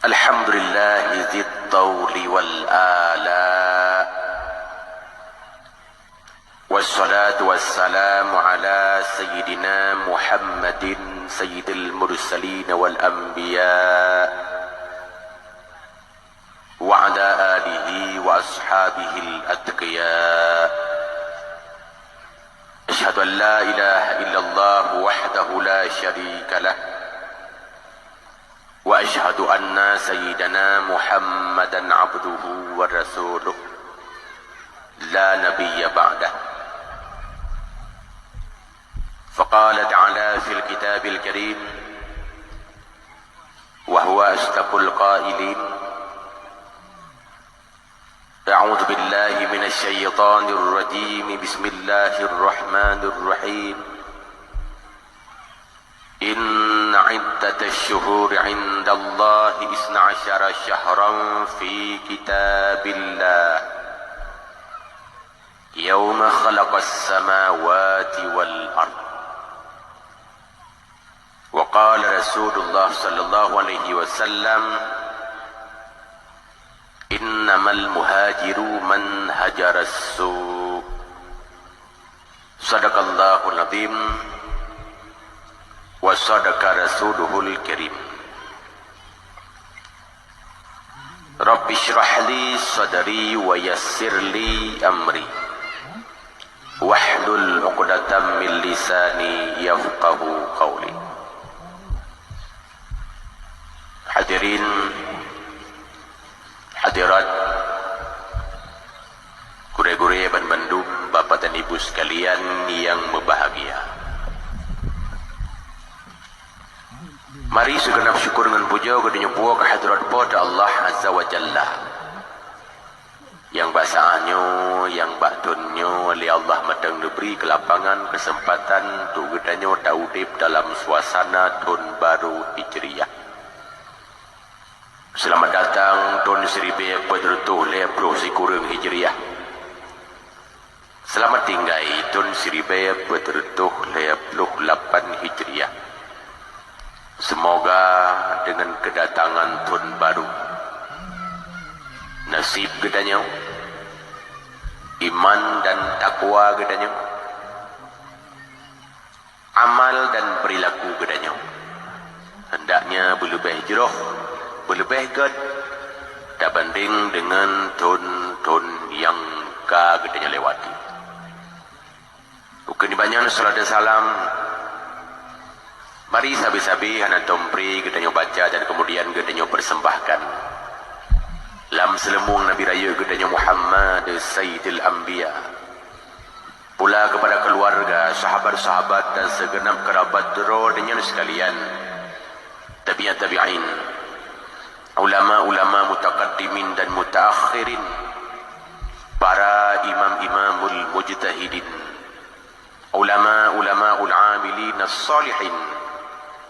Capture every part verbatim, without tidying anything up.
الحمد لله ذي الطول والآلاء، والصلاة والسلام على سيدنا محمد سيد المرسلين والأنبياء، وعلى آله وأصحابه الأتقياء. أشهد أن لا إله إلا الله وحده لا شريك له، وأشهد أن سيدنا محمدا عبده ورسوله لا نبي بعده. فقال تعالى في الكتاب الكريم، وهو أصدق القائلين: أعوذ بالله من الشيطان الرجيم. بسم الله الرحمن الرحيم. إن عدة الشهور عند الله اثنا عشر شهرا في كتاب الله يوم خلق السماوات والأرض. وقال رسول الله صلى الله عليه وسلم: إنما المهاجر من هجر السوء. صدق الله العظيم وصدق رسوله الكريم. رب اشرح لي صدري ويسر لي أمري واحلل عقدة من لساني يفقهوا قولي. Hadirin, hadirat, gurée-gurée ban bandum, bapak dan ibu sekalian yang berbahagia. Mari sigeunab syukur ngon pujoe geutanyoe puwoe keu hadrat Po teu Allah Azza wa Jalla. Nyang bak saát nyoe, nyang bak thon nyoe lé Allah mantong neubri keulapangan, keuseumpatan untuk geutanyoe taudeb dalam suasana thon barô Hijriah. Seulamat datang thon siribée peuet reutôh lhée ploh sikureueng Hijriah. Seulamat tinggai thon siribée peuet reutôh lhée ploh lapan Hijriah. Seumoga deungon keudatangan thon barô, naseb geutanyoe, iman dan takwa geutanyoe, amal dan peurilaku geutanyoe hendaknya beuleubeh jroh, beuleubeh gét tabandeng deungon thon-thon nyang ka geutanyoe lewati. Ukeue nibak nyan, salawat dan salam mari sabe-sabe hana tom pri geutanyoe baca dan keumudian geutanyoe persembahkan lam seuleumbong Nabi Rayeuk geutanyoe Muhammad Sayyidil Anbiya. Pula keupada keuluwarga, sahabat-sahabat dan sigeunab keurabat droe geutanyoe sekalian, tabi'ut tabi'in, ulama-ulama mutakaddimin dan mutaakhirin, para imam-imamul mujtahidin, ulama-ulamaul amilin as-salihin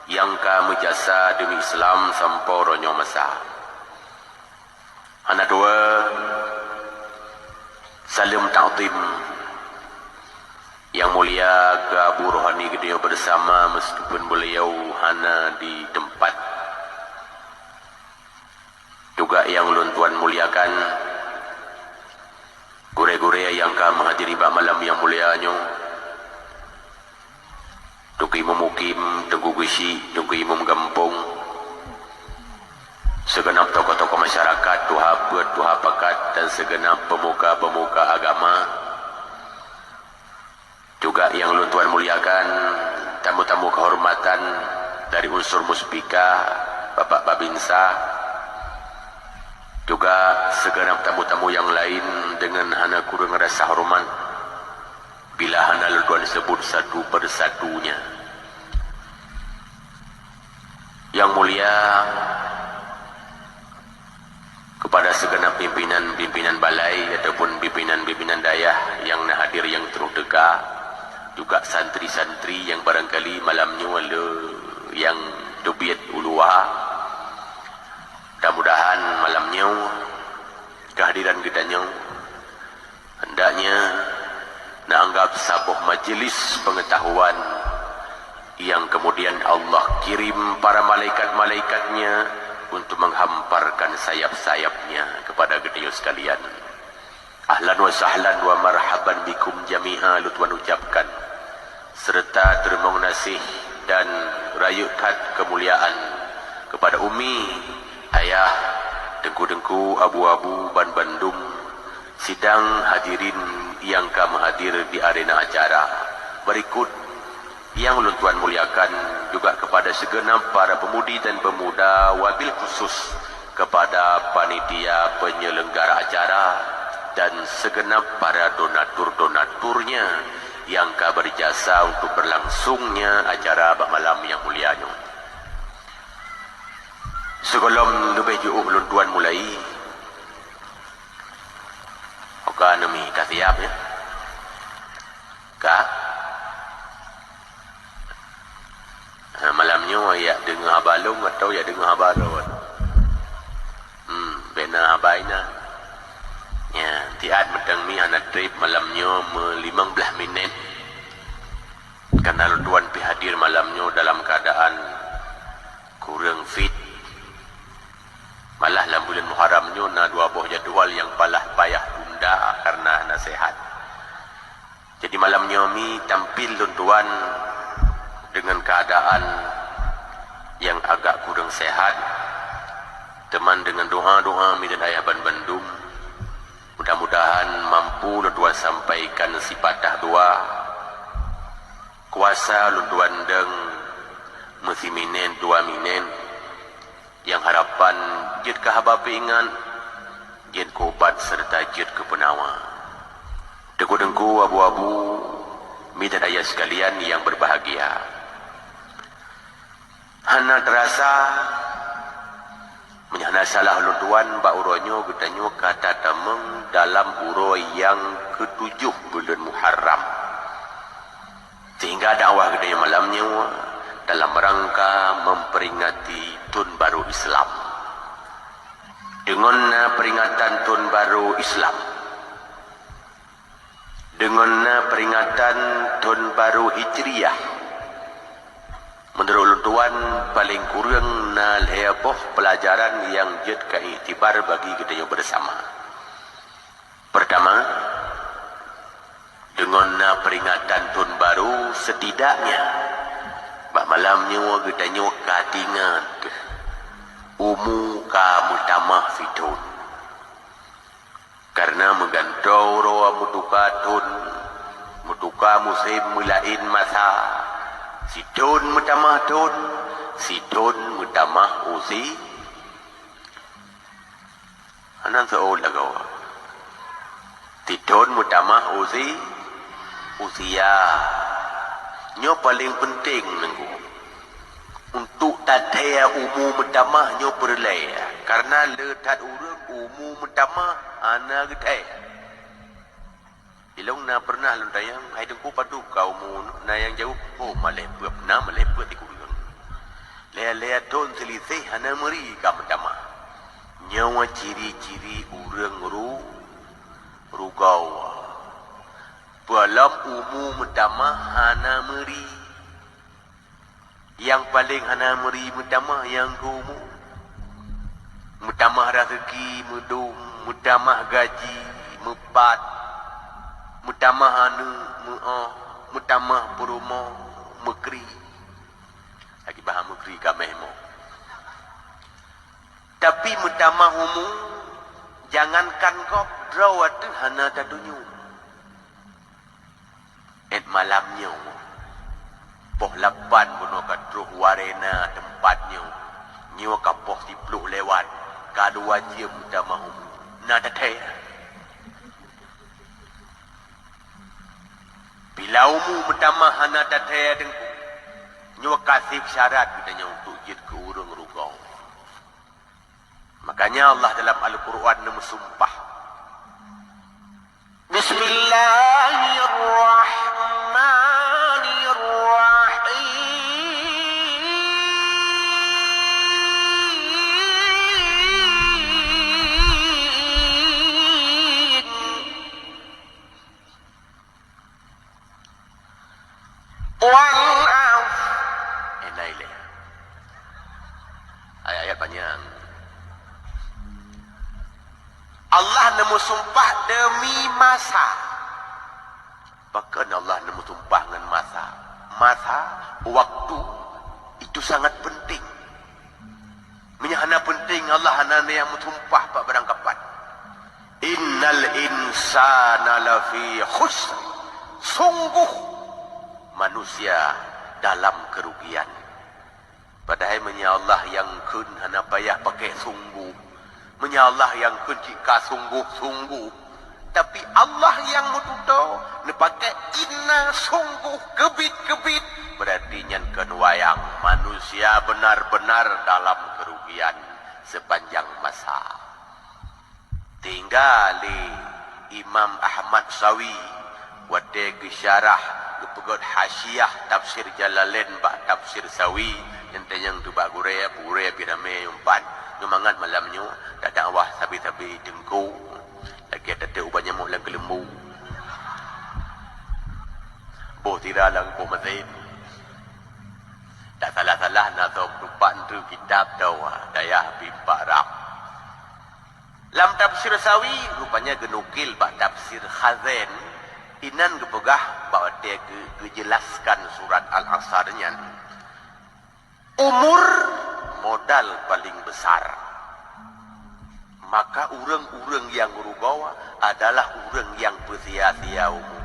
nyang ka meujasa deumi Islam sampoe uroe nyoe masa. Hana dua, saleuem takzim nyang mulia keu Abu Rohani geutanyoe beusama, meuskipun beuliau hana di teumpat. Juga nyang ulôn tuan muliakan, gurée-gurée nyang ka meuhadiri bak malam nyang mulia nyoe, Teungku Imum Mukim, Teungku Geuchik, Teungku Imum Gampông, sigeunab tokoh-tokoh masyarakat, tuha peuet, tuha pakat, dan sigeunab peumuka-peumuka agama. Juga nyang ulôn tuan muliakan, tamu-tamu keuhormatan dari unsur Muspika, Bapak Babinsa, juga sigeunab tamu-tamu nyang laén deungon hana kureueng rasa horeumat. Bila hana lôn tuan seubut satu persatunya. Nyang mulia keupada sigeunab pimpinan-pimpinan balai ataupun pimpinan-pimpinan dayah nyang na hadir nyang troh teuka, juga santri-santri nyang barangkali malam nyoe le nyang teubiet u luwa. Mudah-mudahan malam nyoe keuhadiran geutanyoe hendaknya neuanggab saboh majelis peungeutahuan nyang keumudian Allah kirém para malaikat-malaikat-Nya untuk menghamparkan sayap-sayapnya kepada geutanyoe sekalian. Ahlan wa sahlan wa marhaban bikum jami'a lôn tuan ucapkan, serta teurimong gaséh dan rayeuk that keumuliaan kepada umi, ayah, teungku-teungku, abu-abu, ban bandum sidang hadirin nyang ka meuhadir di arena acara. Berikut nyang lôn tuan muliakan juga kepada segenap para pemudi dan pemuda, wabil khusus kepada panitia penyelenggara acara dan segenap para donatur-donaturnya nyang ka berjasa untuk berlangsungnya acara bak malam nyang mulia nyoe. Sigohlom leubeh jiôh lôn tuan mulai, oka neumi ka siap, ya? Ka? Ha, malam nyoe jak deungoe haba lôn atawa jak deungoe haba droe? Hmm, bèk na haba inan. Nyan, siat mantong mi hana trép malam nyoe meulimong blaih minét. Karena lôn tuan pih hadir malam nyoe dalam keuadaan kureueng fit. Malah lam buleuen Muharram nyoe na dua boh jadwal nyang palah payah tunda karena hana sehat. Jadi malam nyoe mi tampil lôn tuan deungon keuadaan nyang agak kureueng sehat, teuma deungon doa-doa mi dan ayah ban bandum, mudah-mudahan mampu lôn tuan sampaikan sipatah dua. Kuasa lôn tuan deung meusiminét dua minét, nyang harapan jeuet keu haba peuingat, jeuet keu ubat serta jeuet keu peunawa. Teungku-teungku, abu-abu, mi dan ayah sekalian nyang berbahagia. Hana teurasa, meunyoe hana salah lôn tuan, bak uroe nyoe geutanyoe ka tatamong dalam uroe nyang keutujôh buleuen Muharram. Sehingga dakwah geutanyoe malam nyoe dalam rangka memperingati thon barô Islam. Deungon na peringatan thon barô Islam, deungon na peringatan thon barô Hijriah, meunurot lôn tuan, paleng kureueng na lhèe boh peulajaran nyang jeuet keu iktibar bagi geutanyoe bersama. Peurtama, deungon na peringatan thon barô, setidaknya bak malam nyoe geutanyoe ka teuingat umu ka meutamah sithon. Karena meugantoe uroe meutuka thon, meutuka musém meulaén masa, sithon meutamah thon, sithon meutamah usie. Hana seuôt lagoe. Sithon meutamah usie, usia. Nyoe paleng peunteng, Teungku. Untuk tathèe umu meutamah nyoe peureulèe, karena le that ureueng umu meutamah hana geuthèe. Ilong na pernah lôn tanyong, "Hai Teungku, padub ka umu?" Na nyang jaweueb, "Oh, malèe peuet, na malèe peuet di kureueng. Lhèe-lhèe thon seuliseh hana meuri ka meutamah." Nyoe ciri-ciri ureueng ru-, rugoe. Peue lom umu meutamah hana meuri. Nyang paleng hana meuri meutamah nyang keu umu. Meutamah raseuki meudum, meutamah gaji meupat, meutamah aneuk meu'oh, meutamah peurumoh meukri. Lagi bah meukri ka meuh mo. Tapi meutamah umu, jangankan gob, droe ateueh hana tatunyok. Ét malam nyoe, poh lapan bunoe ka troh u arena teumpat nyoe, nyoe ka poh siplôh lewat, ka dua jeuem meutamah umu, na tathèe. Bila umu meutamah hana tathèe, Teungku, nyoe ka sép syarat geutanyoe untuk jeuet keu ureueng rugoe. Makanya Allah dalam Al-Quran neumeusumpah, Bismillahirrahmanirrahim. Wal 'asr. Eh, na ilèe. Ayat-ayat panyang. Allah neumeusumpah deumi masa. Pakon Allah neumeusumpah ngon masa? Masa, waktu, itu sangat penting. Meunyoe hana penting, Allah hana neujak meusumpah bak barang kapan. "Innal insana lafi khusr." Sungguh manusia dalam kerugian. Padahai meunyoe Allah nyang kheun, hana payah pakai sungguh. Meunyoe Allah nyang kheun, cit ka sungguh-sungguh. Tapi Allah nyang meututoe, neupakai inna, sungguh, keubiet-keubiet. Berarti nyan kon wayang. Manusia benar-benar dalam kerugian sepanjang masa. Tinggai lé Imam Ahmad Sawi watée geusyarah, geupeugét hasyiah tafsir Jalalain bak tafsir Sawi, nyang tanyong teuh bak gurée, gurée pih ramé nyoe pat. Nyoe mangat malam nyoe, dakwah sabe-sabe teungku, lagée tateuk ubat nyamok lam keuleumbu. Boh sira lam kueh mesin. Tak salah-salah na soe tupat nteuk kitab dawa dayah bimpak rab. Lam tafsir Sawi, rupanya geunukil bak tafsir Khazen, inan geupeugah bak watée geu-, geujelaskan surat Al-Asr nyan. Umur modal paling besar. Maka ureuëng-ureuëng nyang rugoe adalah ureuëng nyang peusia-sia umu.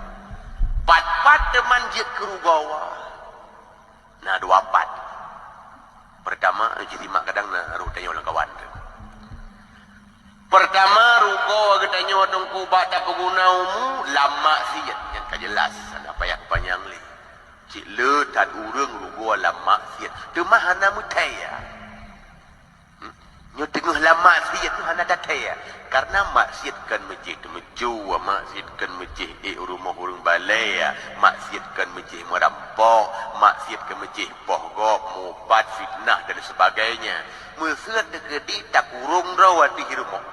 Pat-pat teuma jeuet keu rugoe? Na dua pat. Pertama, cit simak kadang na roh tanyoe lam kawan tu. Pertama, rugoe geutanyoe teungku bak tapeuguna umu lam maksiet, nyan ka jelas, hana payah kupanyang lé. Cit le that ureuëng rugoe lam maksiet, teuma hana meuthée. Hmm? Nyoe teungoh lam maksiet tu hana tathée. Karena maksiet kan meucéh teumeucue, maksiet kan meucéh ék rumoh ureuëng balée, maksiet kan meucéh meurampok, maksiet kan meucéh poh gob, meuupat, fitnah dan sebagainya. Meuseuet teukeudi takurong droe ateueh rumoh.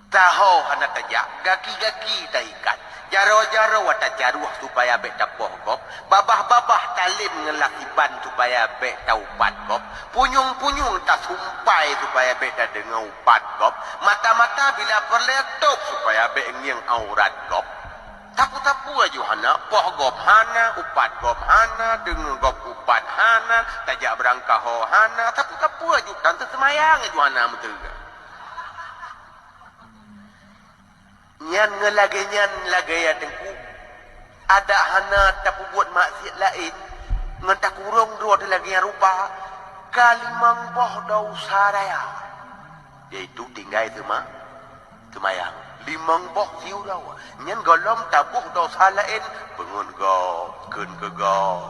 Taho hana tajak, gaki-gaki taikat, jaroe-jaroe tacaroh supaya bék tapoh gob, babah-babah talém ngon lasiban supaya bék taupat gob, punyueng-punyueng tasumpai supaya bék tadeungoe upat gob, mata-mata bila peureulée tôb supaya bék ngieng aurat gob. Sapeue-sapeue aju hana, poh gob hana, upat gob hana, deungoe gob upat hana, tajak beurangkaho hana, sapeue-sapeue aju tan teuseumayang aju hana meuteuga. Nyan ngon lagée nyan lagée ya teungku. Adak hana tapeubuet maksiet laén ngon takurong droe teuh lagée nyan rupa ka limong boh desya raya, yaitu tinggai seuma-, seumayang. Limong boh siuroe. Nyan gohlom taboh desya laén, peungon gob, kheun keu gob,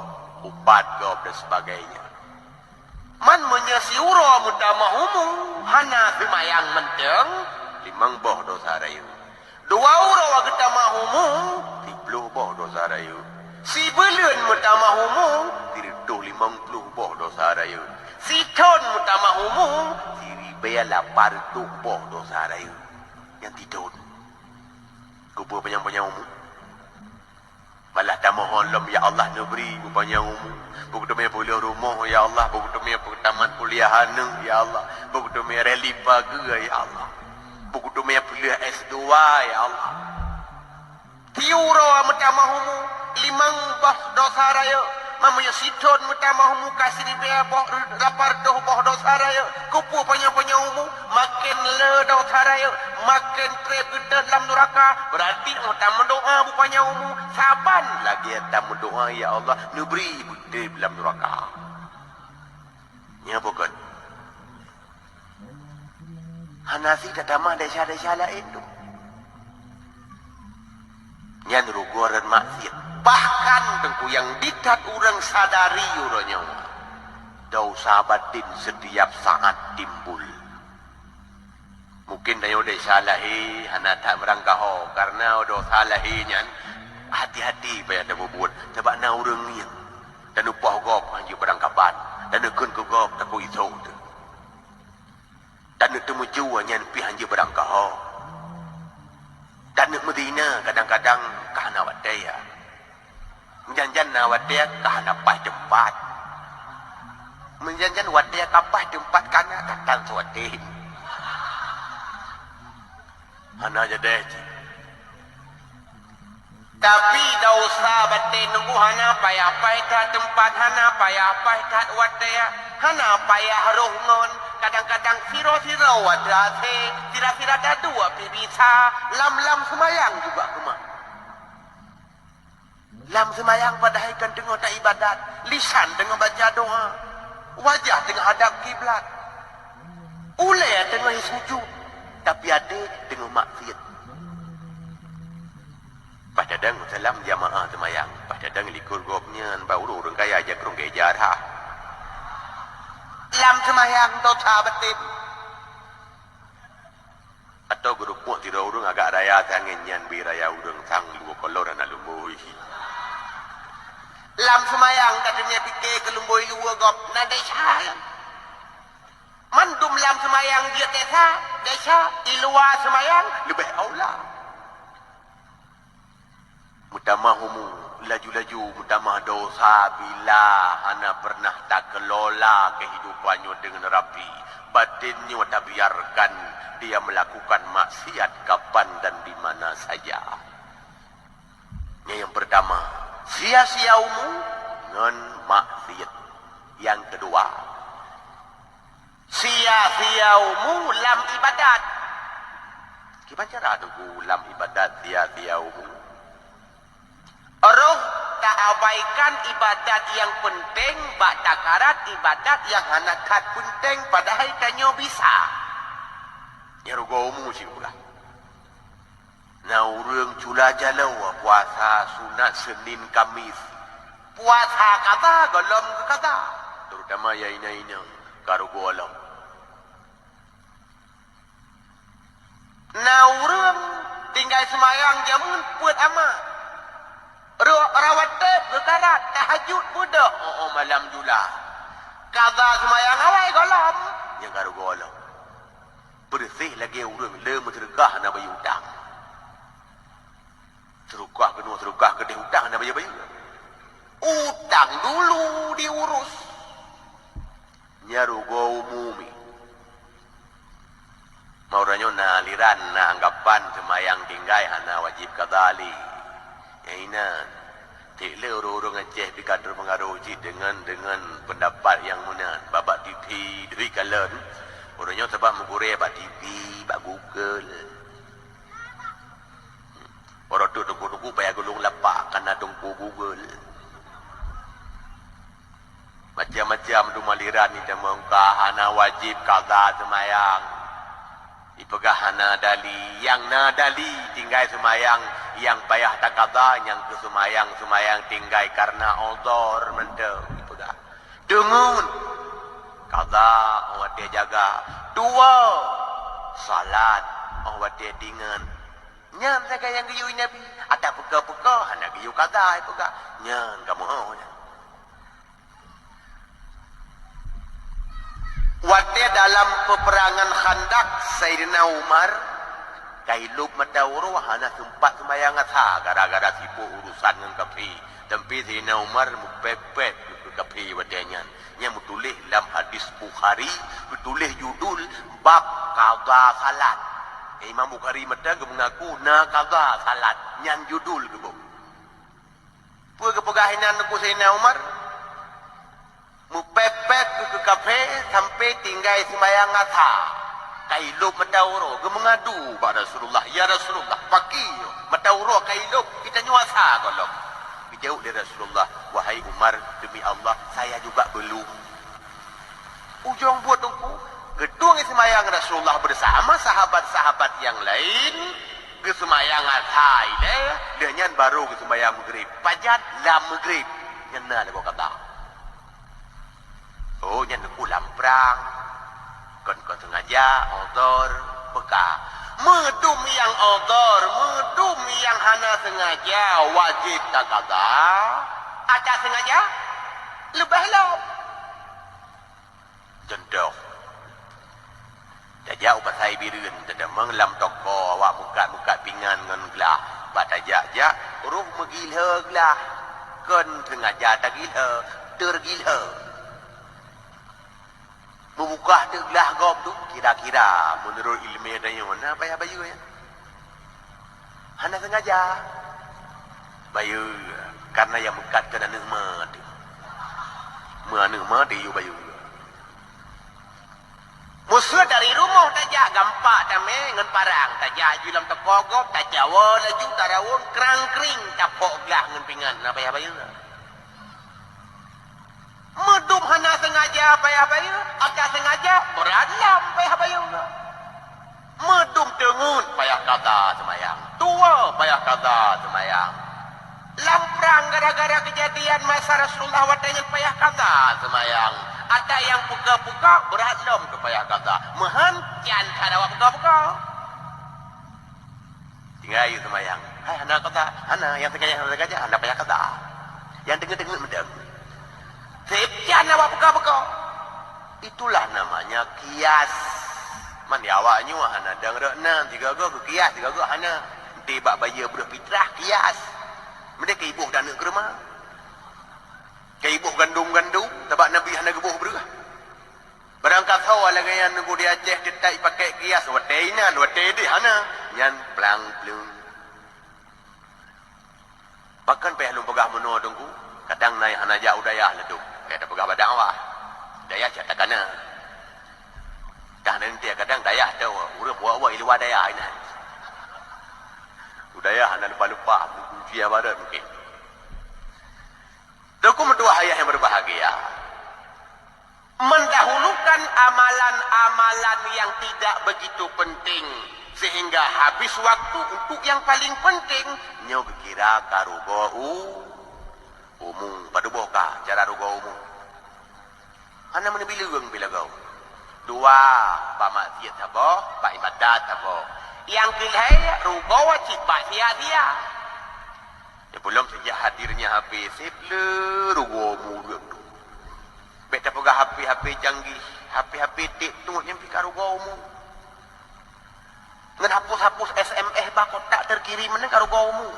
upat gob dan sebagainya. Man meunyoe siuroe meutamah umu hana seumayang mantong, limong boh desya rayeuk. Dua uroe geutamah umu, siploh boh desya rayeuk. Sibuleuen meutamah umu, sireutôh limong ploh boh desya rayeuk. Sithon meutamah umu, siribée lapan reutôh boh desya rayeuk. Nyang sithon. Keupeue panyang-panyang umu? Malah tamohon lom, "Ya Allah, neubri beupanyang umu, beukeuteumé peulheueh rumoh, ya Allah, beukeuteumé peutamat kuliah aneuk, ya Allah, beukeuteumé reli pageue, ya Allah, beukeuteumé peulheueh S dua, ya Allah." Siuroe meutamah umu, limong boh desya rayeuk, meunyoe sithon meutamah umu ka siribée boh, lapan reutôh boh desya rayeuk. Keupeue panyang-panyang umu? Maken le desya rayeuk, maken treb geutot lam nuraka. Beurati óh tameudoá beupanyang umu, saban lagée tameudoá, "Ya Allah, neubri beutreb lam nuraka." Nyan bukon. Hana sit tatamah desya-desya laén tu. Nyan rugoe rot maksiet. Bahkan teungku nyang ditat ureuëng sadari uroe nyoe, desya batin setiap saat timbul. Mungkin tanyoe desya lahé hana that meurangkaho, kareuna desya lahé nyan hati-hati payah tapeubuet, sabab na ureuëng ngieng, dan neupoh gob hanjeuet barangkaban, dan neukheun keu gob takue isoe teuh. Dan neuk teumeucue nyan pih hanjeuet barangkaho. Dan neuk meuzina kadang-kadang ka hana watée ya. Meujan-jan na watée ka hana paih teumpat. Meujan-jan watée ka paih teumpat ka na, ka tan seuwatée. Hana jadeh cit. Tapi desya batén nunggu hana payah paih that teumpat, hana payah paih that watée, hana payah roh ngon. Kadang-kadang sidroe-sidroe watée asée, sira-sira taduek pih bisa, lam-lam seumayang juga keumah. Lam seumayang padahai kan teungoh taibadat, lisan teungoh baca doa, wajah teungoh hadab kiblat, ulée teungoh sujud, tapi até teungoh maksiet. Paih tadang salam jamaah seumayang, paih tadang likot gobnyan bak ureuëng-ureuëng kaya jakrong gaya jarah. Lam seumayang desya batén. Atau geurumpok sidroe ureuëng agak raya tangen nyan bri raya ureuëng sang luwa kolor aneuk lumboi. Lam seumayang ka teumé pike keu lumboi luwa gob na desya. Mandum lam seumayang jeuet desya, desya, i luwa seumayang leubeh aula. Meutamah umu, laju-laju meutamah desya bila hana pernah takeulola keuhidupan nyoe deungon rapi. Batén nyoe tabiarkan dia melakukan maksiat kapan dan di mana saja. Nyan nyang peurtama, sia-sia umu ngon maksiat. Nyang keudua, sia-sia umu lam ibadat. Kiban cara teungku lam ibadat sia-sia umu? Roh taabaikan ibadat nyang peunteng bak takarat ibadat nyang hana that peunteng padahai tanyoe bisa. Nyan rugoe umu cit geupeugah. Na ureuëng cula jaloe puasa sunat Senin Kamis. Puasa kada gohlom geuh kada, terutama ya inong-inong ka rugoe lom. Na ureuëng tinggai seumayang jameun peuet amat. Ro-, rawatib geukarat, tahajud beudôh, oh, oh, malam jula. Kada seumayang awai gohlom, nyang ka rugoe lom. Beureuséh lagée ureuëng le meuseudeukah hana bayeue utang. Seudeukah keunoe, seudeukah keudeh, utang hana bayeue-bayeue. Utang dulu diurus. Nyan rugoe umu mi. Meurunoe na aliran, na anggapan seumayang tinggai hana wajéb kada lé. Nyang inan, cit le ureuëng-ureuëng Aceh pih ka teupeungaruh cit deungon, deungon peundapat nyang meunan. Bak-bak T V dui kalon, ureuëng nyoe sabab meugurée bak T V, bak Google. Uroe teuk teungku-teungku payah gulong lapak kana teungku Google. Macam-macam tu maliran ni teumeuka hana wajéb kada seumayang. Ipeugah hana dali, nyang na dali tinggai seumayang nyang payah takada nyang keu seumayang-seumayang tinggai karna udhur mantong ipeugah. Deungon kada óh watée jaga, dua salat óh watée tingat. Nyan sagai nyang geuyue Nabi. Ata peuka-peuka hana geuyue kada ipeugah. Nyan kamoe nyan. Watée dalam peupeurangan Khandaq, Saidina Umar ka ilop mata uroe hana seumpat seumayang asa gara-gara sibok urusan ngon kafé. Teumpi Saidina Umar meupépét keu kafé watée nyan. Nyang meutuléh lam hadis Bukhari, geutuléh judul bab kada salat. Imam Bukhari meuteun geumeungaku na kada salat, nyan judul geuboh. Peue geupeugah inan Teungku Saidina Umar? Meupépét keu kafé sampoe tinggai seumayang asa. Ka ilop mata uroe geumeungadu bak Rasulullah, "Ya Rasulullah, pakri mata uroe ka ilop, geutanyoe asa gohlom." Geujaweueb lé Rasulullah, "Wahai Umar, demi Allah, saya juga belum." Ujong buet Teungku, geutueng seumayang Rasulullah beusama sahabat-sahabat nyang laén, geuseumayang asa ilée, lheueh nyan barô geuseumayang Maghrib. Pajan? Lam Maghrib. Nyan na lagoe kata. Oh, nyan Teungku lam prang. Kon, kon sengaja, odor, peuka. Meudum nyang odor, meudum nyang hana sengaja, wajéb takada. Ata sengaja, leubeh lom. Cuntoh, tajak u Pasai Bireuen, teudeungoe lam toko awak meukat-meukat pingan ngon glah. Bak tajak-jak, roh meugilhe glah. Kon sengaja tagilhe, teurgilhe. Meubukah teuk glah gob tu, kira-kira meunurot ileumé tanyoe na payah bayeue nyan. Hana sengaja. Bayeue, karena nyang meukat keu aneuk ma teuh. Meu aneuk ma teuh yue bayeue. Meuseuet dari rumoh tajak gampang tamé ngon parang, tajak ju lam teuko gob, tacawa laju tarawon krang-kring, tapok glah ngon pingan, na payah bayeue. Meudum hana sengaja payah bayeue, ata sengaja brat lom payah bayeue. Meudum teungeut payah kada seumayang, tuwoe payah kada seumayang. Lam prang gara-gara keujadian masa Rasulullah watée nyan payah kada seumayang. Ata nyang puka-puka brat lom keu payah kada. Meuhan can cara awak puka-puka. Tinggai yue seumayang. Hai, hana kada, hana, nyang sengaja, hana sengaja, hana payah kada. Nyang deungeut-deungeut meudeh. Seb can awak buka-buka. Itulah namanya kias. Man di awak nyoe hana dang rot nan, sigoe-goe geukias, sigoe-goe hana. Di bak bayeue breuh fitrah kias. Meudeh keu iboh dan aneuk keureuma. Keu iboh gandum-gandum, sabab Nabi hana geuboh breuh. Barangkasoe lagée nyan Teungku di Aceh teutab ipaké kias, watée inan, watée ideh hana, nyan plang-pleung. Pakon payah lôn peugah meunoe Teungku? Kadang na nyang hana jak u dayah ladôm, payah tapeugah bak dakwah. Dayah cit takana. Dah nanti kadang dayah teuh ureuëng buwa-buwa i luwa dayah inan. U dayah hana lupa-lupa, ujian barat mungkin. Teungku meutuah ayah yang berbahagia. Mendahulukan amalan-amalan yang tidak begitu penting, sehingga habis waktu untuk yang paling penting, nyoe geukira ka rugoe u-, umu. Padub boh ka cara rugoe umu? Hana meuneubileung bilagoe. Dua, bak maksiat saboh, bak ibadat saboh. Nyang keulhée rugoe cit bak sia-sia. Nyang peulom sejak hadirnya H P seb le rugoe umu ureuëng tu. Bék tapeugah H P-H P canggih, H P-H P TikTok nyang pih ka rugoe umu. Ngon hapus-hapus S M S bak kotak terkirim meunan ka rugoe umu.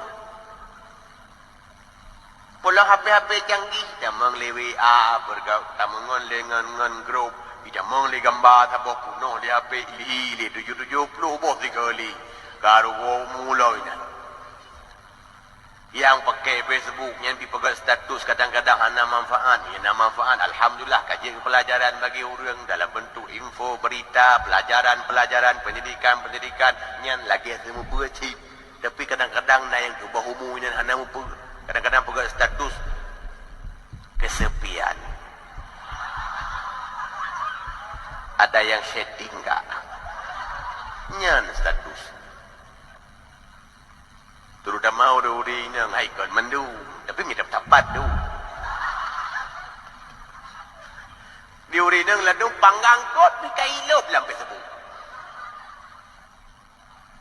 Peulom H P-H P canggih, tamong lé W A, berga-, tamong lé ngon, ngon grup, itamong lé gamba saboh peunoh lé H P, ilhi lé tujoh tujoh ploh boh sikali. Ka rugoe umu lom inan. Nyang pakai Facebook nyan pih peugah status kadang-kadang hana manfaat. Nyang na manfaat, alhamdulillah, ka jeuet keu pelajaran bagi ureuëng dalam bentuk info, berita, pelajaran-pelajaran, pendidikan-pendidikan, nyan lagée seumeubeuet cit. Tapi kadang-kadang na nyang keubah umu nyan hana mupeugah. Kadang-kadang peugah status kesepian. Ada yang setting enggak? Nyan status. Terutama ureuëng-ureuëng inong hai kon mandum, tapi mirab sapat tu. Di ureuëng inong ladum panggang kot pih ka ilop lam Facebook.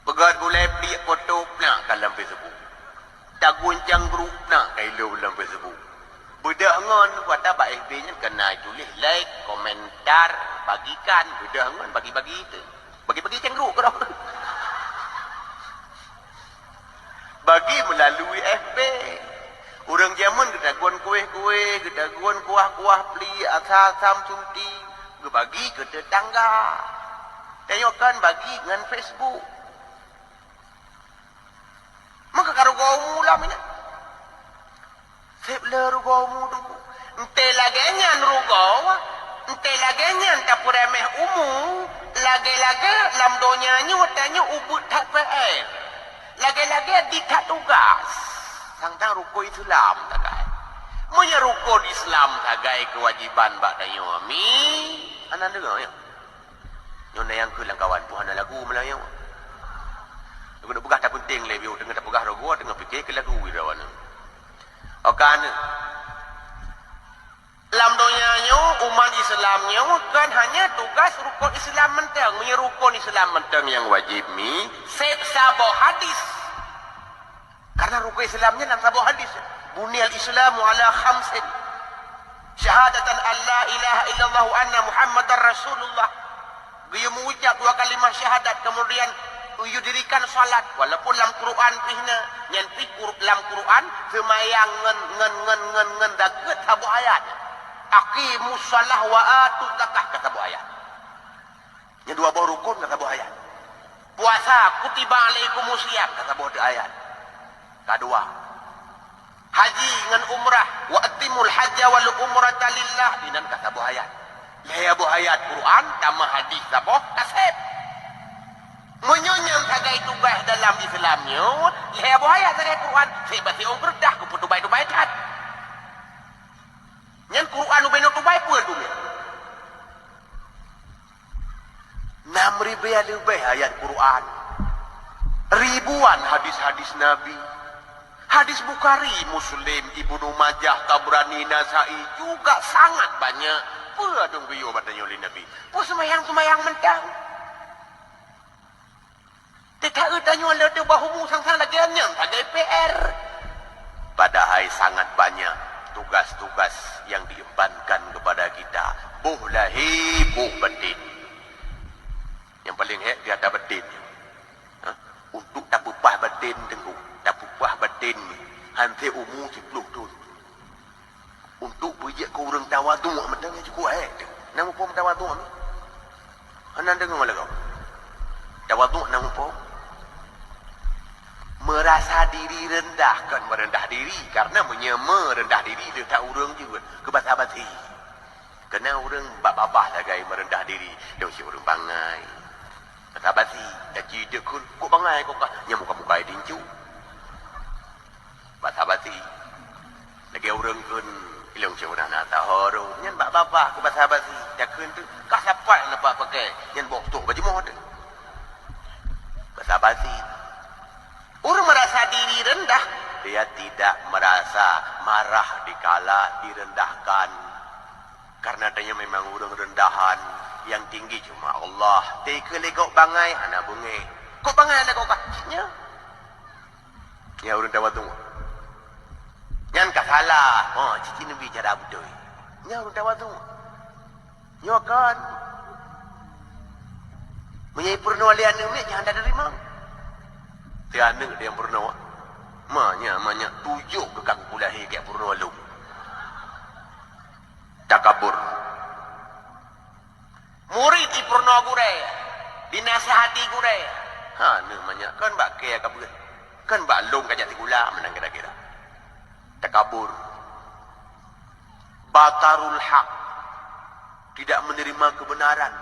Peugöt gulai pliek foto plah ka lam Facebook. Tagun cangkruek plah ka ilop lam Facebook. Beudôh ngon kuata bak F B nyan keuneuk tuléh like, komentar, bagikan, beudôh ngon bagi-bagi tu. Bagi-bagi cangkruek keudroe. Bagi meulalu F B. Ureuëng jameun geutagun kuéh-kuéh, geutagun kuah-kuah pliek, asam-asam sunti, geubagi keu teutangga. Tanyoe kan bagi ngon Facebook. Maka ka rugoe umu lam nyan. Seb le rugoe umu tu. Entée lagée nyan rugoe, entée lagée nyan tapeureumeh umu, lagée-lagée lam donya nyoe tanyoe ubeuet that P R. Lagée-lagée di that tugaih. Sang-sang rukon Islam sagai. Meunyoe rukon Islam sagai keuwajéban bak tanyoe, mi, hana deungoe nyoe. Nyoe na nyang keu lam kawan, peue hana lagu meulayeue. Keuneuk peugah tapeunteng lé bieu, teungoh tapeugah rogoe, teungoh pike keu lagu irawan. Okan, lam donya nyoe, umat Islam nyoe kon hanya tugaih rukon Islam mantong. Meunyoe rukon Islam mantong nyang wajéb mi, seb saboh hadis. Karena rukon Islam nyan lam saboh hadis, "Buniyal Islamu ala khamsin, syahadatan an la ilaha illallah wa anna Muhammadar Rasulullah." Geuyue meuucap dua kalimah syahadat, kemudian geuyue dirikan salat, walaupun lam Quran pih na, nyan pih Qur-, lam Quran, seumayang ngon, ngon, ngon, ngon, ngon zakeuet saboh ayat. "Aqimus shalah wa atuz zakah," ka saboh ayat. Nyan dua boh rukon ka saboh ayat. Puasa Kutiba alaikumus siyam, ka saboh teuh ayat. Kadua, haji ngon umrah, wa atimul hajja wal umrata lillah, inan ka saboh ayat. Lhèe boh ayat Quran, tamah hadis saboh, ka sép. Meunyoe nyan sagai tugaih dalam Islam nyoe, lhèe boh ayat sagai Quran, sép bak siueng keureutah, geupeutubai-tubai that. Nyan Quran ubé nyoe tubai peue dunia. Nam ribèe leubeh ayat Quran, ribuan hadis-hadis Nabi, hadis Bukhari, Muslim, Ibnu Majah, Tabrani, Nasai, juga sangat banyak. Peue dong geuyue bak tanyoe lé Nabi? Peue seumayang-seumayang mantong? Teuka tanyoe le teuh bah umu sang-sang lagèe nyan sagai P R. Padahai sangat banyak tugas-tugas yang diembankan kepada kita. Boh lahé, boh batin. Nyang paleng hék di ata batin. Ha? Untuk tapeupah batin, Teungku, tapeupah batin, han sép umu siploh thon. Untuk beujeuet keu ureueng tawadhu' mantong nyang cukôp hék teuh. Na muphom tawadhu' nyoe? Hana deungoe lé gob. Tawadhu' na muphom? Meurasa diri reundah kon meureundah diri, kareuna meunyoe meureundah diri teuh that ureueng jeuet keu basa-basi. Keunan ureueng bak babah sagai meureundah diri, dong si ureueng bangai. Basa-basi, taci deuk kheun, kok bangai kok ka, nyang muka-muka dincu. Basa-basi. Lagèe ureueng kheun, ilong ceuh na tahoro. Nyan bak babah keu basa-basi. Takheun teuh, ka sapat na bak pakai. Nyan boh toh bak jimoh teuh. Basa-basi. Ureueng merasa diri rendah, dia tidak merasa marah dikala direndahkan. Karena tanyoe memang ureueng rendahan, yang tinggi cuma Allah. Teuka lé gob bangai, hana beungéh. Kok bangai hana gob ka? Nyan. Nyan ureueng tawadhu'. Nyan ka salah. Ha, cit-cit neubi cara beutôi. Nyan ureueng tawadhu'. Nyoe kan. Meunyoe peurunoe lé aneuk miet, nyan hana teurimong. Teuh aneuk nyang peurunoe. Ma nyan, ma nyan tujoh keu ka kukulahé keu peurunoe lôn. Takabur. Murit jipeurunoe gurèe, dinasihati gurèe. Ha, neuh manyak, kon bak kèe ka beuet. Kon bak lôn ka jak sikula, meunan kira-kira. Takabur. Batarul haq. Tidak menerima kebenaran.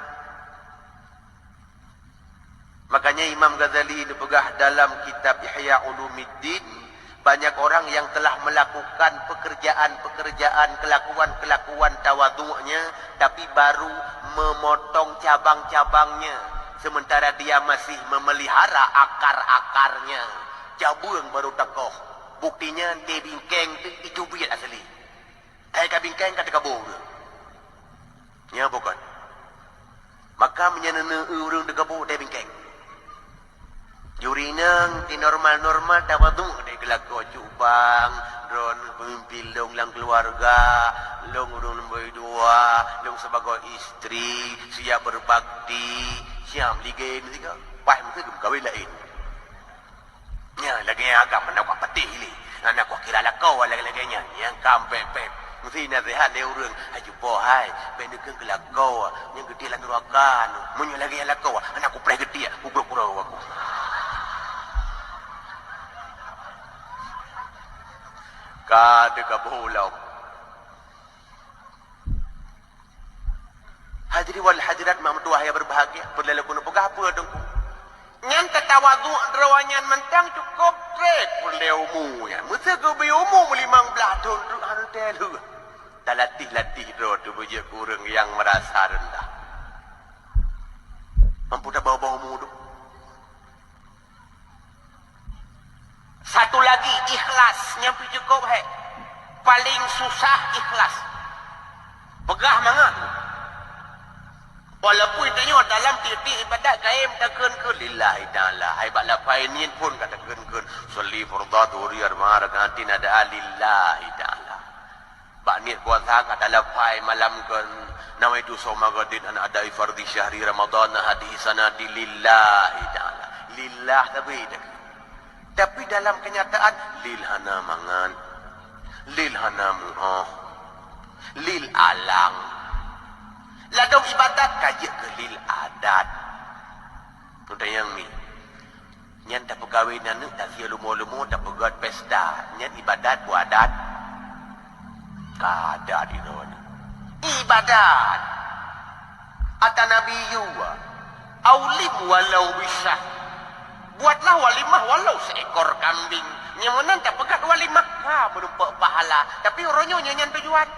Makanya Imam Ghazali neupeugah dalam kitab Ihya Ulumuddin, banyak orang yang telah melakukan pekerjaan-pekerjaan, kelakuan-kelakuan tawadhu'nya, tapi baru memotong cabang-cabangnya, sementara dia masih memelihara akar-akarnya. Cabeueng baru takoh. Buktinya, teuh bingkeng teuh itu buet asli. Hai ka bingkeng ka teukaboh ureueng. Nyan bukon. Maka meunyoe neuneuk ureueng teukaboh teuh bingkeng. Juri nang ti normal-normal tawadhu' deh geulakoe cubang, droeneuh peumimpin lôn lam keuluwarga, lôn ureueng nombor dua, lôn sibagoe istri, siap berbakti, siap ligée meusigoe. Paih meusigoe meukawen laén. Nyan lagèe nyan agam hana kupeugah lé. Hana kukira lakoe lagèe-lagèe nyan. Nyang ka pép-pép. Meusti naseuhat lé ureueng. Hai cupo hai, bèk neukheun keu lakoe. Nyang geutiek lam nuraka nyoe. Meunyoe lagèe nyan lakoe, hana kupreh geutiek, kugrok uroe aku. Ka teukaboh lom. Hadirin wal hadirat, mak meutuah yang berbahagia, peureulèe lôn keuneuk peugah peue Teungku? Nyan tatawadhu' droe nyan mantong cukôp trép peureulèe umu nyan. Meuseu geubri umu meulimong blaih thôn treuk hana teuh lheueh. Talatih-latih droe teuh beujeuet keu ureueng nyang meurasa reundah. Mampu tabôh-bôh umu tu. Satu lagi, ikhlas. Nyan pih cukôp hék. Paléng susah ikhlas. Peugah mangat. Walaupun tanyoe dalam tiep-tiep ibadat kayém takheun keu lillahi ta'ala. Hai bak lafai niet pun ka takheun kheun, "Sholli fardhu dhuhri arba'a raka'atin ad'a lillahi ta'ala." Bak niet puasa ka talafai malam kheun, "Nawaitu shauma ghadin an ada'i fardhi syahri Ramadhan hadhihi sanati lillahi ta'ala." Lillah sabe takheun. Tapi dalam kenyataan, lil hana mangat, lil hana mu'oh, lil alang. Ladôm ibadat ka jeuet keu lil adat. Teuntang nyang mi. Nyan tapeukawen aneuk, tasie leumo-leumo, tapeugét pesta. Nyan ibadat buet adat? Ka adat inoe nyan. Ibadat! Ata Nabi yue, "Aulim walau bisyah." Buatlah walimah walau seekor kambing. Nyang meunan tapeugét walimah, ka meurumpok pahala. Tapi uroe nyoe nyan tujuan.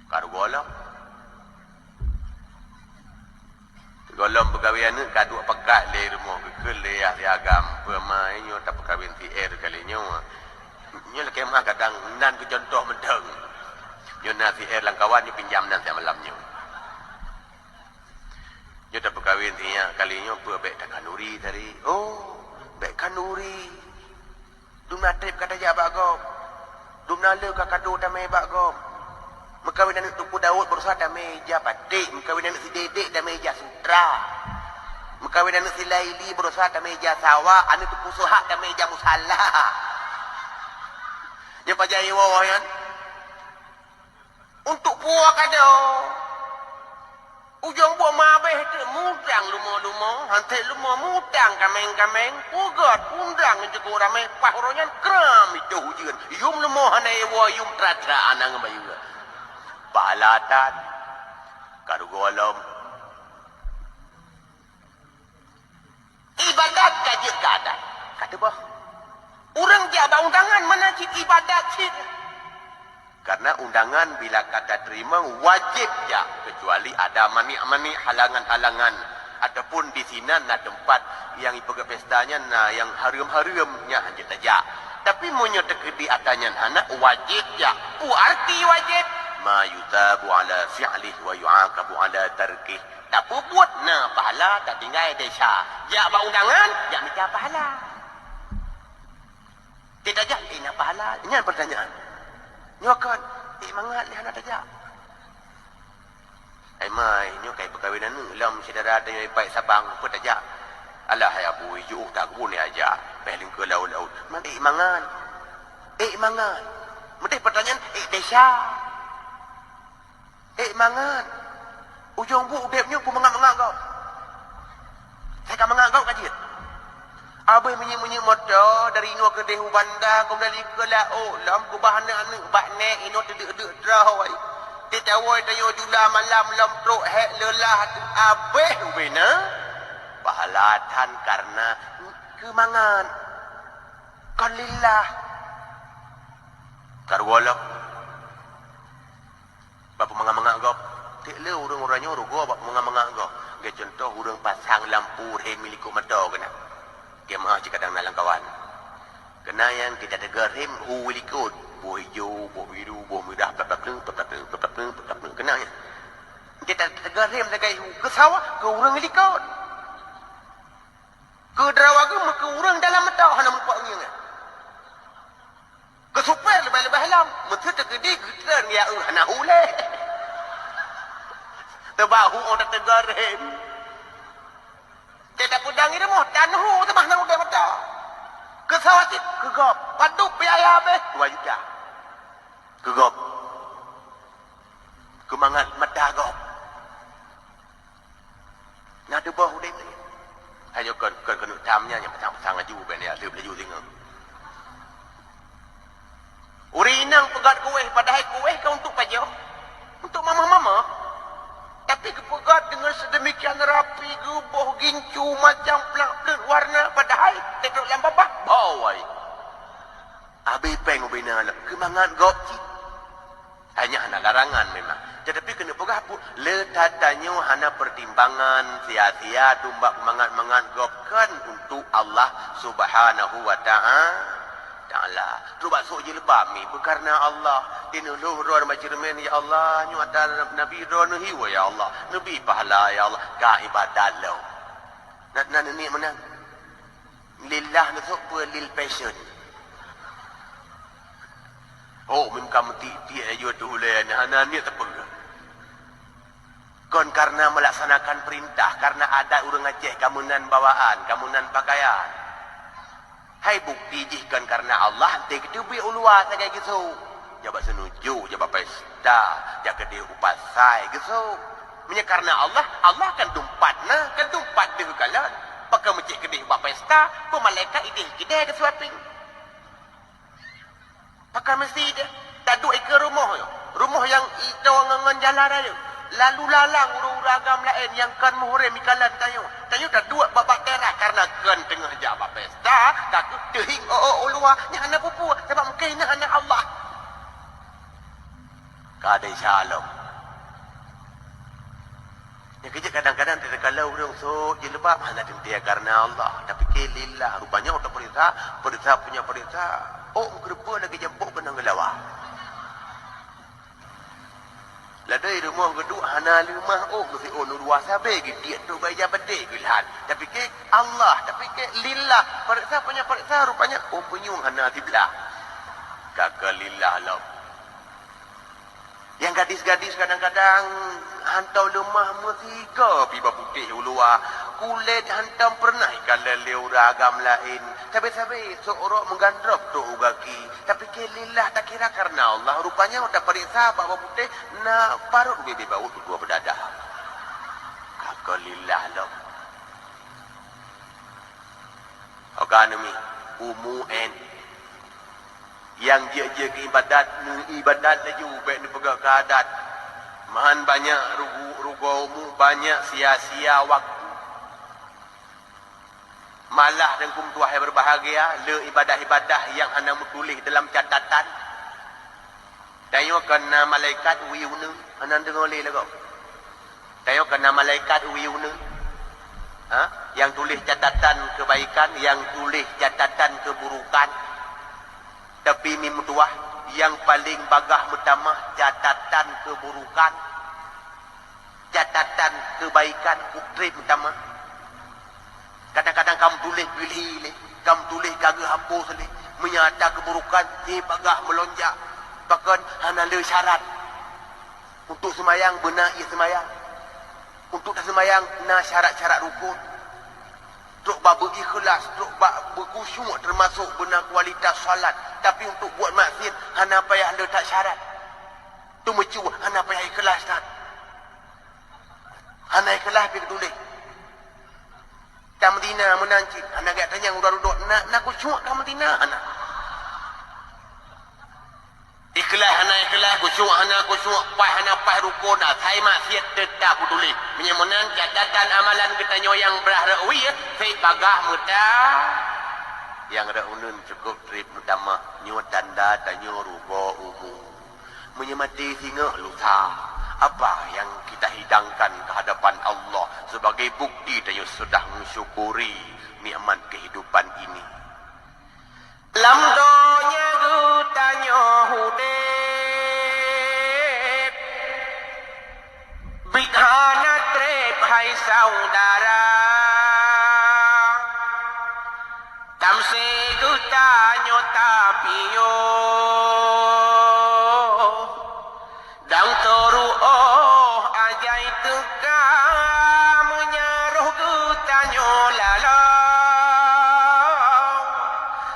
Ka rugoe lom. Gohlom peukawen aneuk ka duek pakat lé rumoh, geukheun lé yah si agam, peue ma nyoe tapeukawen si R kali nyoe. Nyoe lakée meuah kadang nan keu cuntoh mantong. Nyoe na si R lam kawan, nyoe pinjam nan siat malam nyoe. Nyoe tapeukawen si nyak kali nyoe peue bék takhanduri tadi. Oh, bék khanduri. Dumna treb ka tajak bak gob. Dumna le ka kado tamé bak gob. Meukawen aneuk Teungku Daud barosa tamé ija paték, meukawen aneuk si Dédék tamé ija sutra. Meukawen aneuk si Laili barosa tamé ija sawa, aneuk Teungku Suhak tamé ija musala. Nyan pajan iwoe nyan. Untuk puwoe kado. Ujong buet mabéh teuk mudang leumo-leumo, han teuk leumo mudang kaméng-kaméng, peugét undang jeuet ramé, paih uroe nyan kram itôh ujeuen, yum leumo hana iwoe, yum tra-tra anang bayeue. Pahala that ka rugoe lom. Ibadat ka jeuet keu adat. Ka teuboh. Ureuëng jak bak undangan meunan cit ibadat cit. Karena undangan bila ka tateurimong wajéb jak, kecuali ada manik-manik, halangan-halangan, ataupun di sinan na teumpat nyang ipeugét pesta nyan na nyang hareuem-hareuem, nyan hanjeuet tajak. Tapi meunyoe teukeudi atra nyan hana, wajéb jak. Peue arti wajéb? Ma yusabu ala fi'lih wa yu'aqabu ala tarkih. Tapeubuet na pahala, tatinggai desya. Jak bak undangan, jak mita pahala. Teutajak, eh, na pahala. Nyan pertanyaan. Nyoe kon, eh, mangat lé hana tajak. Hai mai, nyoe kai peukawen aneuk lom syedara tanyoe ipai Sabang, peue tajak? Alah, hai Abu, ijuh tak kebun ya aja. Peh lingkeu laut-laut. Man, eh, mangat. Eh, mangat. Meudeh pertanyaan, eh, desya. Ék mangat. Ujong buet udeb nyoe peumangat-mangat gob. Sai ka mangat gob ka jeuet. Abéh meunyeuk-meunyeuk moto dari inoe keudeh u Banda, keumudian likot laôt lom keubah aneuk-aneuk bak nèk inoe teudeuk-deuk droe. Teuh tawoe tanyoe jula malam lom trok hék leulah abéh ubé na. Pahala that kareuna keumangat. Kon lillah. Karuoe lom. Bak peumangat-mangat gob. Tiek le ureuëng uroe nyoe rugoe bak peumangat-mangat gob. Lagée cuntoh ureuëng pasang lampu rhem likot moto keunan. Jeumaáh cit kadang na lam kawan. Keunan nyang kita teuga rhem hu likot. Boh ijo, boh biru, boh mirah, plap-plap neuk, plap-plap neuk, plap-plap neuk, plap-plap neuk. Keunan nyan. Kita teuga rhem sagai hu. Keu sawa, keu ureuëng likot. Keu droe agam, keu ureuëng dalam moto hana meurumpok ngieng nyan. Keu supée leubeh-leubeh lom, meuseu teukeudi geutreun ya eu hana hu lé. Teubak hu ôh tateuga rhem. Teuh tapeudang i rumoh tan hu teuma hana udeb mata. Keu sawa cit keu gob, padub biaya habéh dua juta. Keu gob. Keumangat mata gob. Na teuboh udeb nyan. Hai nyoe kon, kon keuneuk tham nyan nyang peusang-peusang laju ubé nyan, lheueh laju singoh. Ureuëng inong peugét kueh, padahai kueh kan untuk pajoh, untuk mamah-mamah. Tapi geupeugét deungon sedemikian rapi, geuboh gincu macam plak-plek warna, padahai teutrok lam babah, bawai. Abéh péng ubé na lom, keumangat gob cit. Hanya hana larangan memang. Tetapi keuneuk peugah pun, le that tanyoe hana pertimbangan sia-sia dum bak mangat-mangat gob kon untuk Allah Subhanahu wa ta'a-, Ta'ala. Trok bak sôk jilbab mi, beukareuna Allah. Di neulhôh droe bak ceureumen, ya Allah, nyoe atra Nabi droe neuhiwa, ya Allah. Neubi pahala, ya Allah. Ka ibadat lom. Na, na neuniek meunan. Lillah neusok peue lil passion. Oh, meuka meutik-tik laju ateueh ulée, na, na niet teupeugah. Kon kareuna meulaksanakan peurintah, kareuna adat ureuëng Aceh, ka meunan bawaan, ka meunan pakaian. Hai bukti jih kon kareuna Allah, enté geuteubiet u luwa sagai geusok. Jak bak seunuju, jak bak pesta, jak keudeh u pasai geusok. Meunyoe kareuna Allah, Allah kan teumpat na, kan teumpat deuh kalon. Ka meucék keudeh bak pesta, peumalaikat ideh keudeh keu sweeping. Pakon meusti ideh? Taduek ikeue rumoh nyoe. Rumoh nyang itoe ngon, ngon jalan rayeuk. Lalu lalang ureuëng-ureuëng agam laén nyang kon muhrim ikalon tanyoe. Tanyoe taduek bak, bak teras kareuna kon teungoh jak bak pesta, ka keuh teuhieng ôk-ôk u luwa, nyan hana peue-peue, sabab mungken na hana Allah. Ka desya lom. Nyang keujeuet kadang-kadang takalon ureuëng sôk jilbab hana teuntée kareuna Allah, tapike lillah. Rupanya watée peuriksa, peuriksa punya peuriksa, ôk meukeureupeue lagée jampôk keunong geulawa. Ladai rumoh geuduek hana leumah ôk meusiôn u luwa sabe geutiek trok bak ija baté geulhan. Tapike Allah, tapike lillah. Peuriksa punya peuriksa, rupanya ôk punyueng hana siblah. Ka keu lillah lom. Nyang gadis-gadis kadang-kadang hantom leumah meusigoe pih bak putéh u luwa, kulét hantom peureunah ikalon lé ureuëng agam laén. Sabe-sabe sôk rok meugandrop trok u gaki, tapike lillah takira kareuna Allah. Rupanya watée tapeuriksa bak bak putéh na parot ubé-bé bawot dua beudadah. Ka keu lillah lom. Oga neumi, umu en. Nyang jeuet-jeuet keu ibadat, neuibadat laju, bék neupeugah keu adat. Meuhan banyak rugu-, rugoe umu, banyak sia-sia waktu. Malah teungku meutuah nyang berbahagia, le ibadah-ibadah nyang hana meutuléh dalam catatan. Tanyoe kon na malaikat wie uneun, hana deungoe lé lagoe. Tanyoe kon na malaikat wie uneun, ha? Nyang tuléh catatan keubaikan, nyang tuléh catatan keuburukan. Tapi mi meutuah, nyang paleng bagaih meutamah catatan keuburukan. Catatan keubaikan keu treb meutamah. Kadang-kadang ka meutuléh piléh lé, ka meutuléh ka geuhapus lé, meunyo ata keuburukan jih bagaih meulonjak, pakon hana le syarat. Untuk seumayang beuna ie seumayang. Untuk taseumayang na syarat-syarat rukon. Trok bak beu-ikhlas, trok bak beukhusyuk teumasok beuna kualitas salat. Tapi untuk buet maksiet hana payah le that syarat. Teumeucue hana payah ikhlas that. Hana ikhlas pih geutuléh. Tameudina meunan cit, hana gak tanyong uroe dudoe, na, na khusyuk tameudina hana. Ikhlas hana ikhlas, khusyuk hana khusyuk, paih hana paih rukon, asai maksiet teutap geutuléh. Meunyoe meunan catatan amalan geutanyoe nyang brah rot wie, seb bagaih meuta. Nyang rot uneun cukôp treb meutamah, nyoe tanda tanyoe rugoe umu. Meunyoe maté singoh lusa, apa nyang kita hidangkan keu hadapan Allah sebagai bukti tanyoe sudah mensyukuri nikmat kehidupan ini? Lam donya geutanyoe udeb, biet hana treb hai saudara. Tamsé geutanyoe tapiôh, dang teuruôh ajai teuka, meunyo roh geutanyoe lalong,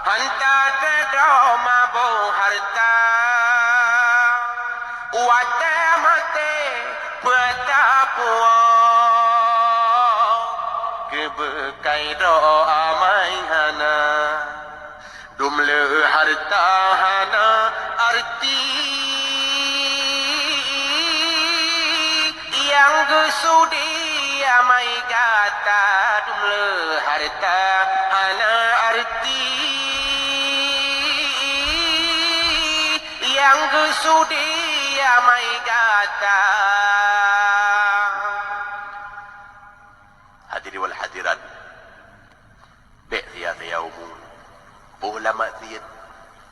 hana teudoh mabök hareuta. Watée maté peue tapuwoe, keu beukai droe amai hana. Dum le hareuta hana arti, nyang geusudi amai gata. Dum le hareuta hana arti, nyang geusudi amai gata. Hadirin wal hadirat, bék sia-sia umu. Boh lam maksiet,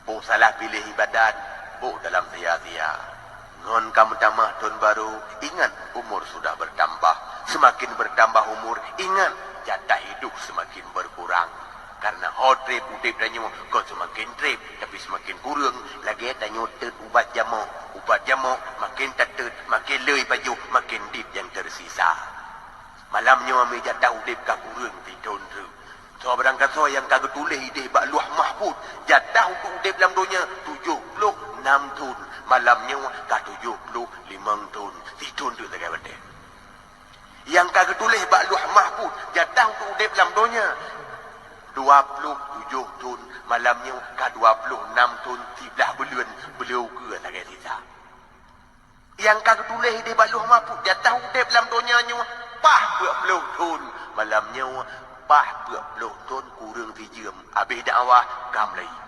boh salah piléh ibadat, boh dalam sia-sia. Ngon ka meutamah thon barô, ingat umur sudah bertambah. Seumaken bertambah umur, ingat jatah hidup seumaken berkurang. Kareuna ho treb udeb tanyoe kon seumaken treb, tapi seumaken kureueng, lagée tanyoe teut ubat jamok. Ubat jamok maken tateut, maken le ipajoh, maken dit nyang teusisa. Malam nyoe mi jatah udeb ka kureueng sithon treuk. Soe barangkasoe nyang ka geutuléh ideh bak Lauh Mahfuz, jatah untuk udeb lam donya tujoh ploh nam thon, malam nyoe ka tujoh ploh limong thon, sithon treuk sagai watée. Nyang ka geutuléh bak Lauh Mahfuz jatah untuk udeb lam donya dua ploh tujoh thon, malam nyoe ka dua ploh nam thon siblaih buleuen, beuleue ukeue lagée sisa. Nyang ka geutuléh di bak Lauh Mahfuz jatah udeb lam donya nyoe paih peuet ploh thon, malam nyoe paih peuet ploh thon kureueng sijeuem, habéh dakwah ka meulayeue.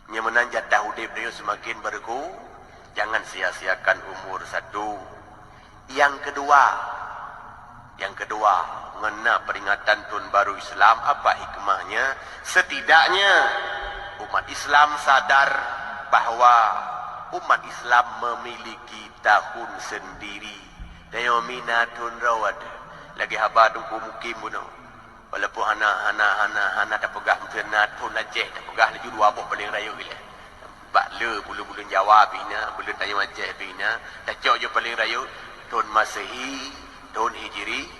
Nyang meunan jatah udeb tanyoe seumaken beureugu, jangan sia-siakan umur, satu. Nyang keudua, nyang keudua, ngon na peuringatan thon barô Islam, apa hikmahnya? Setidaknya, umat Islam sadar bahwa umat Islam memiliki tahun sendiri. Tanyoe mi na thon droe, lagée haba Teungku Mukim bunoe. Walaupun hana, hana, hana, hana tapeugah meuteuna thon Aceh, tapeugah laju dua boh paleng rayeuk ilée. Bak le buleuen-buleuen Jawa pih na, buleuen tanyoe Aceh pih na, tacok ju paleng rayeuk, thon Masehi, thon Hijri,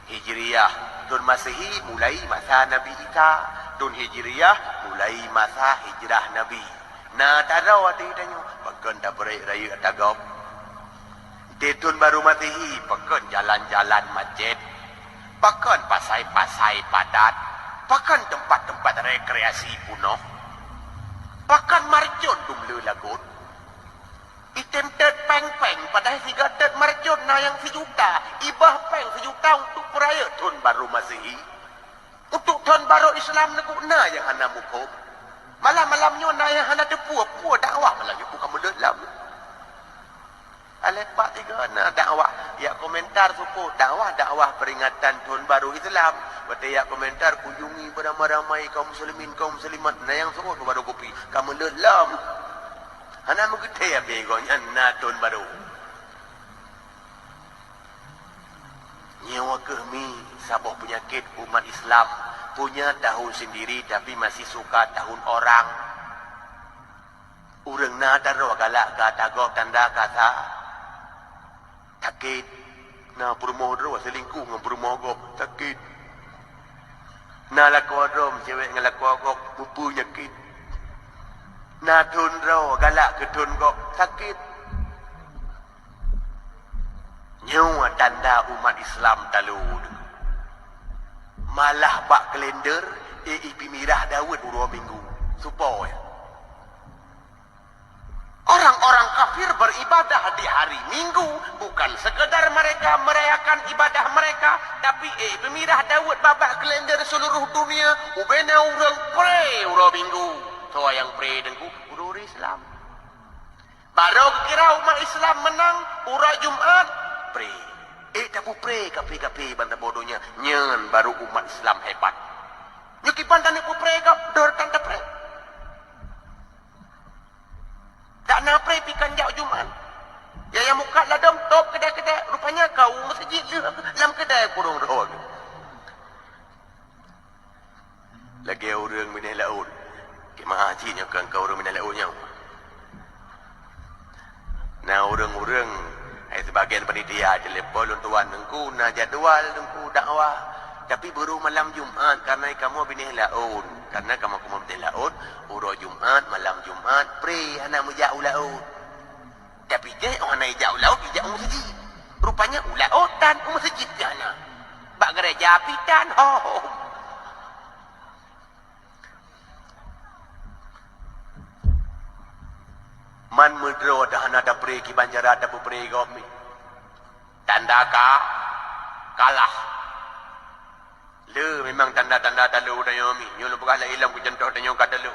Hijriah. Thon Masehi mulai masa Nabi Isa, thon Hijriah mulai masa hijrah Nabi. Na taro ateueh tanyoe, pakon tapeurayek-rayek ata gob? Di thon barô Masehi, pakon jalan-jalan macet? Pakon pasai-pasai padat? Pakon teumpat-teumpat rekreasi punoh? Pakon marcon dum le lagot? Item tet péng-péng, padahai siga tet marcon na nyang sijuta. Ibah péng sijuta untuk peurayek thon barô Masehi. Untuk thon barô Islam neugok na nyang hana muphom. Malam-malam nyoe na nyang hana teupeue, peue dakwah malam nyoe bukan meuleuet lom. Alek bak tiga na dakwah, yak komentar suku dakwah, dakwah peringatan thon barô Islam. Watée yak komentar, kunjungi beramai-ramai kaum muslimin, kaum muslimat, na nyang suruh barô kupi, ka meuleuet lom. Hana meugeutée abée gobnyan na thon barô. Nyoe kheueh mi saboh peunyakét umat Islam, punya tahun sendiri tapi masih suka tahun orang. Ureuëng na daroe galak ka tagob tanda kasa sakét. Na peurumoh droe selingkuh ngon peurumoh gob sakét. Na lakoe droe meucewek ngon lakoe gob meupeunyakét. Na thon droe galak keu thon gob sakét. Nyoe tanda umat Islam talo. Malah bak kalender, eh, ipeumirah Daud uroe Minggu. Supaya orang-orang kafir beribadah di hari Minggu, bukan sekadar mereka merayakan ibadah mereka, tapi, eh, ipeumirah Daud babah kalender seluruh dunia, ubena ureuëng pre uroe Minggu. Soe nyang pre Teungku? Ureuëng Islam. Barô geukira umat Islam meunang uroe Jumat, pre. Eh, tapeupré kafé-kafé ban saboh donya, nyan barô umat Islam hebat. Nyoe kiban taneuk peupré gob, dor tan tapré. Dak na pré pih kan jak Jumat. Ya, ya mukat ladom top keudai-keudai, rupanya kau meuseujid lheueh lam keudai kurong roh. Lagée ureuëng binéh laôt. Keumaha cit nyoe keu, keu ureuëng binéh laôt nyoe. Na ureuëng-ureuëng, hai, sibagian panitia telepon lôn tuan, "Teungku, na jadwal Teungku dakwah, tapi baru malam Jumat, karena kamoe binéh laôt." Karena kamoe, kamoe binéh laôt, uroe Jumat, malam Jumat, pré hana meujak u laôt. Tapi jih, oh, hana ijak u laôt, ijak u meuseujid. Rupanya u laôt tan, u meuseujid pih hana. Bak gereja pih tan, ho. Man meudroe dah hana tapré kiban cara tapeupré gob mi. Tanda ka kalah. Le memang tanda-tanda talo tanyoe mi. Nyoe lôn peugah lagée lom keu cuntoh tanyoe ka talo.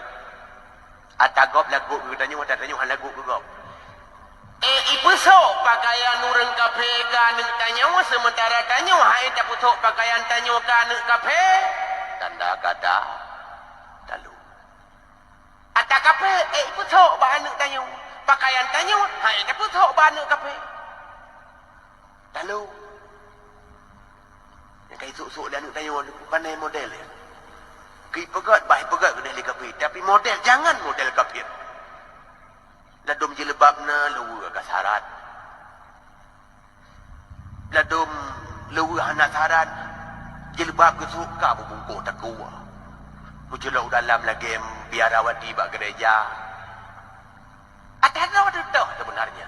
Ata gob lagot keu tanyoe, ata tanyoe hana lagot keu gob. Eh, ipeusok pakaian ureuëng kafé keu aneuëk tanyoe, seumeuntara tanyoe hai tapeusok pakaian tanyoe keu aneuëk kafé? Tanda kata talo. Ata kafé, eh, ipeusok bak aneuëk tanyoe. Pakaian tanyoe hai tapeusok bak aneuëk kafé. Talo. Nyang ka isok-sok lé aneuëk tanyoe, pandai model nyan. Keu ipeugét, bah ipeugét keudeh lé kafé, tapi model, jangan model kafir. Ladom jilbab na leuweue ka syarat. Ladom leuweue hana syarat, jilbab geusok ka beubungkôh takue. Meuculok u dalam lagée biarawati bak gereja. Ata droe teuh sebenarnya.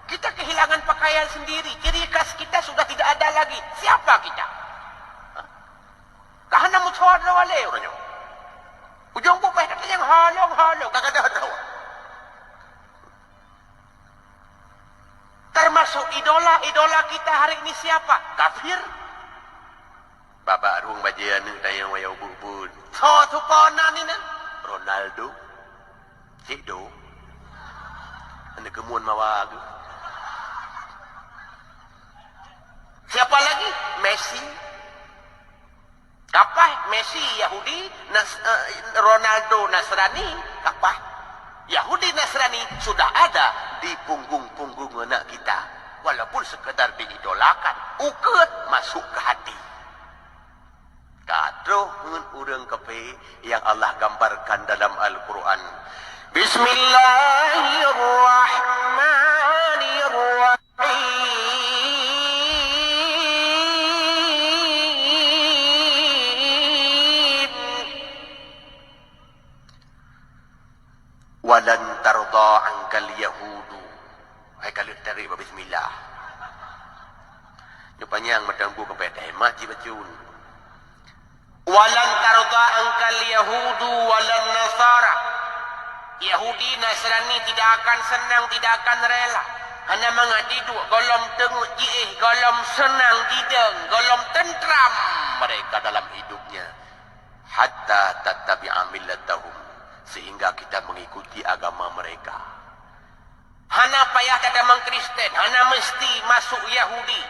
Kita kehilangan pakaian. Pakaian sendiri, ciri khas kita sudah tidak ada lagi. Siapa kita? Hah? Ka hana meutuah droe lé uroe nyoe. Ujong bubeh ka tanyong holong-holong, ka gadôh droe. Termasuk idola-idola kita hari ini siapa? Kafir. Babah rueng bajée aneuëk tayong wayah ubeuet-ubeuet. Soe supporter nan? Ronaldo. Cik do. Aneuëk keumuen mawa geuh. Siapa lagi? Messi. Kapah Messi Yahudi, Nas-, eh, Ronaldo Nasrani, kapah Yahudi Nasrani sudah ada di punggung-punggung anak kita. Walaupun sekedar diidolakan, ukeut masuk ke hati. Ka troh ngon ureuëng kafé yang Allah gambarkan dalam Al-Quran. Bismillahirrahmanirrahim. Walan tarda angkal yahudu. Hai ka lheueh tarék bak bismillah. Nyoe panyang meuteumpu keu P T M cit bacut. Walan tarda angkal yahudu walan nasara. Yahudi Nasrani tidak akan senang, tidak akan rela. Hana mangat jiduek gohlom teungeut jiéh, gohlom seunang jideung, gohlom tentram mereka dalam hidupnya. Hatta tattabi'a millatahum, sehingga kita mengikuti agama mereka. Hana payah tatamong Kristen, hana mesti masuk Yahudi,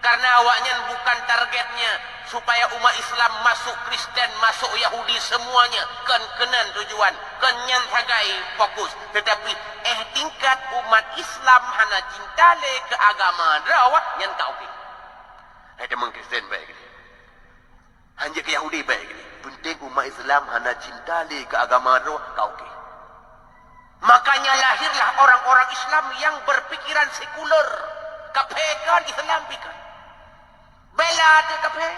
karena awaknyan bukan targetnya supaya umat Islam masuk Kristen, masuk Yahudi, semuanya kon keunan tujuan, kon nyan sagai fokus. Tetapi eh tingkat umat Islam hana cinta lé keu agama droe, nyan ka oke. Eh tamong Kristen baik. Hanjeuet keu Yahudi baik gini. Penting umat Islam hana cinta lé keu agama droe ka oke. Makanya lahirlah orang-orang Islam yang berpikiran sekuler. Kafé kon, Islam pih kon. Bela teuk kafé.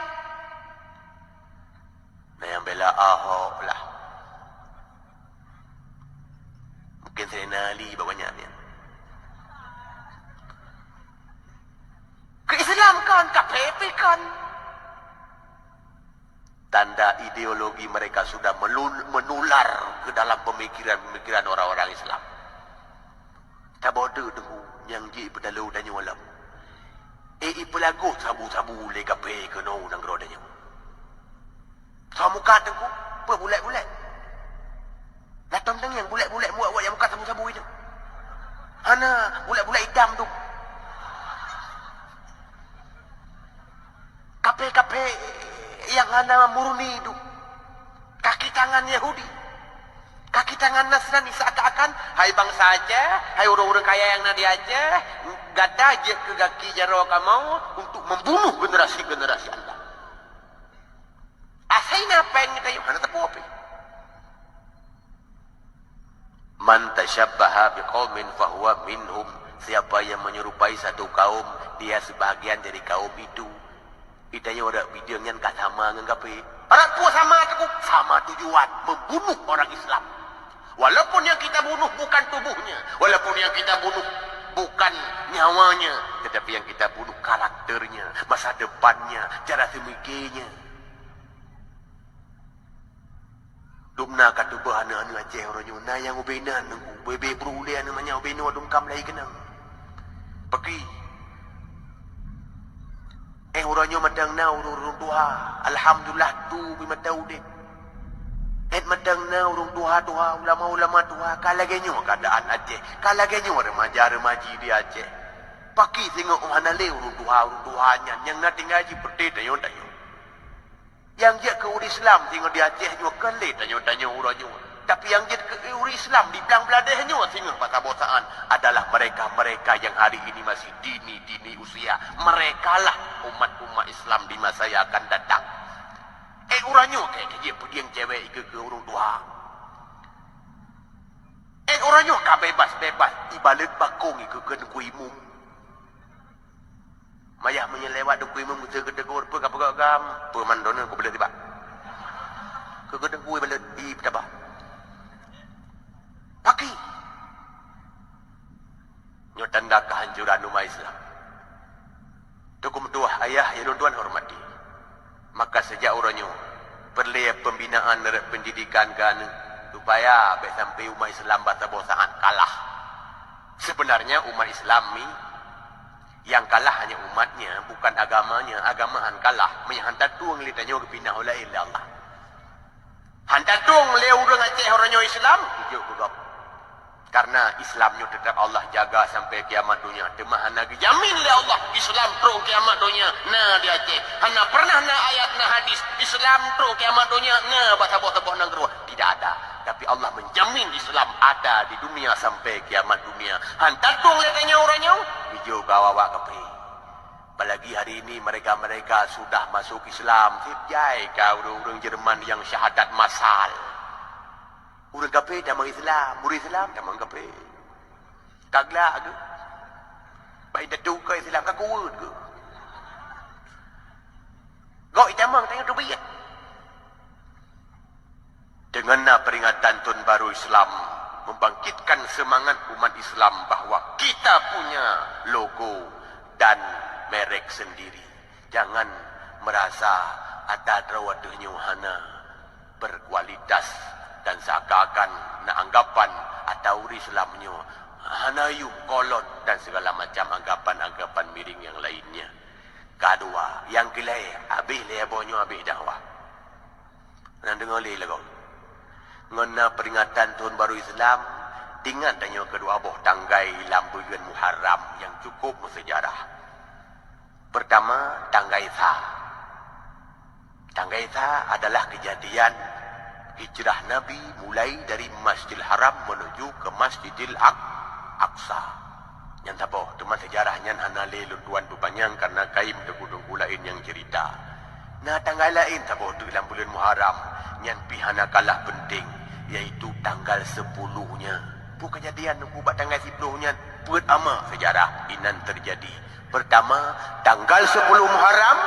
Nah, nyang bela Ahok lah. Mungkin Saidina Ali bak banyak nian. Keu Islam kon, kafé pih kon. Tanda ideologi mereka sudah melul-, menular ke dalam pemikiran-pemikiran orang-orang Islam. Saboh teuk teungku nyang jeuet peudalo tanyoe lom. Eh, ipeulagoe sabu-sabu lé kafé keunoe nanggroe tanyoe. Soe muka teungku, peue bulek-bulek. Latom teunyang bulek-bulek muak-muak nyang muka sabu-sabu itu. Hana, bulek-bulek itam tu. Kafé-kafé nyang hana murni tu. Kaki tangan Yahudi. Kaki tangan Nasrani seakan-akan, hai bansa Aceh, hai ureuëng-ureuëng kaya nyang na di Aceh, gata jeuet keu gaki jaroe kamoe untuk membunuh generasi-generasi anda. Asai na péng geutanyoe hana teupeu pih. Man tasyabbaha biqaumin fahuwa minhum. Siapa yang menyerupai satu kaum, dia sebahagian dari kaum itu. Geutanyoe rot bideueng nyan ka sama ngon kafé. Rot peue sama teungku? Sama tujuan, membunuh orang Islam. Walaupun yang kita bunuh bukan tubuhnya, walaupun yang kita bunuh bukan nyawanya, tetapi yang kita bunuh karakternya, masa depannya, cara semikinya. Dum na ka tuboh aneuëk-aneuëk Aceh uroe nyoe, na nyang ubé nan, ubé-bé brok ulée aneuëk manyak ubé nyoe dum kam lhée keunong. Peuki. Eh, uroe nyoe mantong na ureuëng-ureuëng tuha, alhamdulillah tu bimata udeb. Eh, mantong na ureuëng tuha-tuha, ulama-ulama tuha, ka lagée nyoe keuadaan Aceh, ka lagée nyoe remaja-remaji di Aceh. Paki singoh hana lé ureuëng tuha-ureuëng tuha nyan, nyang na tinggai jipeudeh tanyoe-tanyoe. Nyang jeuet keu ureuëng Islam singoh di Aceh nyoe kon lé tanyoe-tanyoe uroe nyoe. Tapi nyang jeuet keu ureuëng Islam di Blang Bladeh nyoe singoh basa-basaan adalah mereka-mereka yang hari ini masih dini-dini usia. Merekalah umat-umat Islam di masa yang akan datang. Eh, uroe nyoe keu jeuet peudieng cewek ikeue keu ureuëng tuha. Eh, uroe nyoe ka bebas-bebas ibalat bakong ikeue keu Teungku Imum. Mayah meunyoe lewat Teungku Imum geuseukeut tegur, "Peue ka peugah gam?" "Peue mandona ku boleh tibak." Keu geutanggui balut di peutaba. Paki. Nyoe tanda kehancuran umat Islam. Ayah nyang lôn tuan hormati. Maka sejak uroe nyoe, peureulée pembinaan terhadap pendidikan keu aneuk, supaya bék sampai umat Islam bak saboh saát kalah. Sebenarnya umat Islam ni, nyang kalah hanya umatnya, bukan agamanya. Agama han kalah, meunyo han tatueng lé tanyoe geupinah u laén lé Allah. Han tatueng lé ureuëng Aceh uroe nyoe Islam, geujok keu gob. Karena Islam nyoe teutap Allah jaga sampai kiamat donya. Teuma hana geujamin lé Allah Islam trok kiamat donya na di Aceh. Hana pernah na ayat, na hadis Islam trok kiamat donya na bak saboh-saboh nanggroe. Tidak ada. Tapi Allah menjamin Islam ada di dunia sampai kiamat dunia. Han tatueng lé tanyoe uroe nyoe, geujok keu awak-awak kafé. Apalagi hari ini mereka-mereka sudah masuk Islam, seb jai ka ureuëng-ureuëng Jerman nyang syahadat massal. Ureuëng kafé tamong Islam, ureuëng Islam tamong kafé. Ka glak geuh. Bai tatueng keu Islam ka kuweuet geuh. Gok itamong tanyoe teubiet. Dengan na peringatan Tahun Baru Islam, membangkitkan semangat umat Islam bahwa kita punya logo dan merek sendiri. Jangan merasa ata droe ateueh nyoe hana berkualitas dan seakan-akan na anggapan ata ureuëng Islam nyoe hana yum, kolot dan segala macam anggapan-anggapan miring yang lainnya. Kadua, nyang keulhée, habéh lhée boh nyoe habéh dakwah. Nyang deungoe lé lagoe. Ngon na peringatan Tahun Baru Islam, ingat tanyoe keudua boh tanggai lam buleuen Muharram nyang cukup meusejarah. Pertama, tanggai sa. Tanggai sa adalah kejadian hijrah Nabi mulai dari Masjidil Haram menuju ke Masjidil Aq-, Aqsa. Nyan saboh, teuma sejarah nyan hana lé lôn tuan peupanyang karena kayém teungku-teungku laén nyang cerita. Na tanggai laén saboh teuk lam buleuen Muharram, nyan pih hana kalah penting, yaitu tanggal sepuluh nyan. Peue kejadian teungku bak tanggai siploh nyan? Peuet ama sejarah inan terjadi. Pertama, tanggal sepuluh Muharram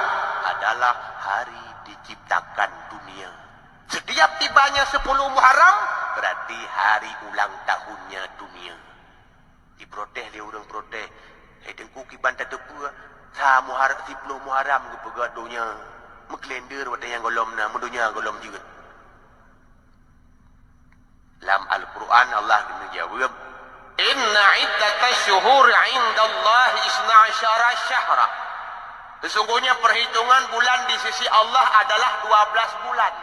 adalah hari diciptakan dunia. Setiap tibanya sepuluh Muharram, berarti hari ulang tahunnya dunia. Diprotes lé ureuëng protes, "Hai Teungku, kiban tateupeue, sa Muhar-, siploh Muharram geupeugét donya? Meukalender watée nyang gohlom na, meudonya gohlom jeuet." Lam Al-Quran Allah geuneuk jaweueb, "Inna iddatash syuhuri indallahi isna asyara syahra." Sesungguhnya perhitungan bulan di sisi Allah adalah dua belas bulan.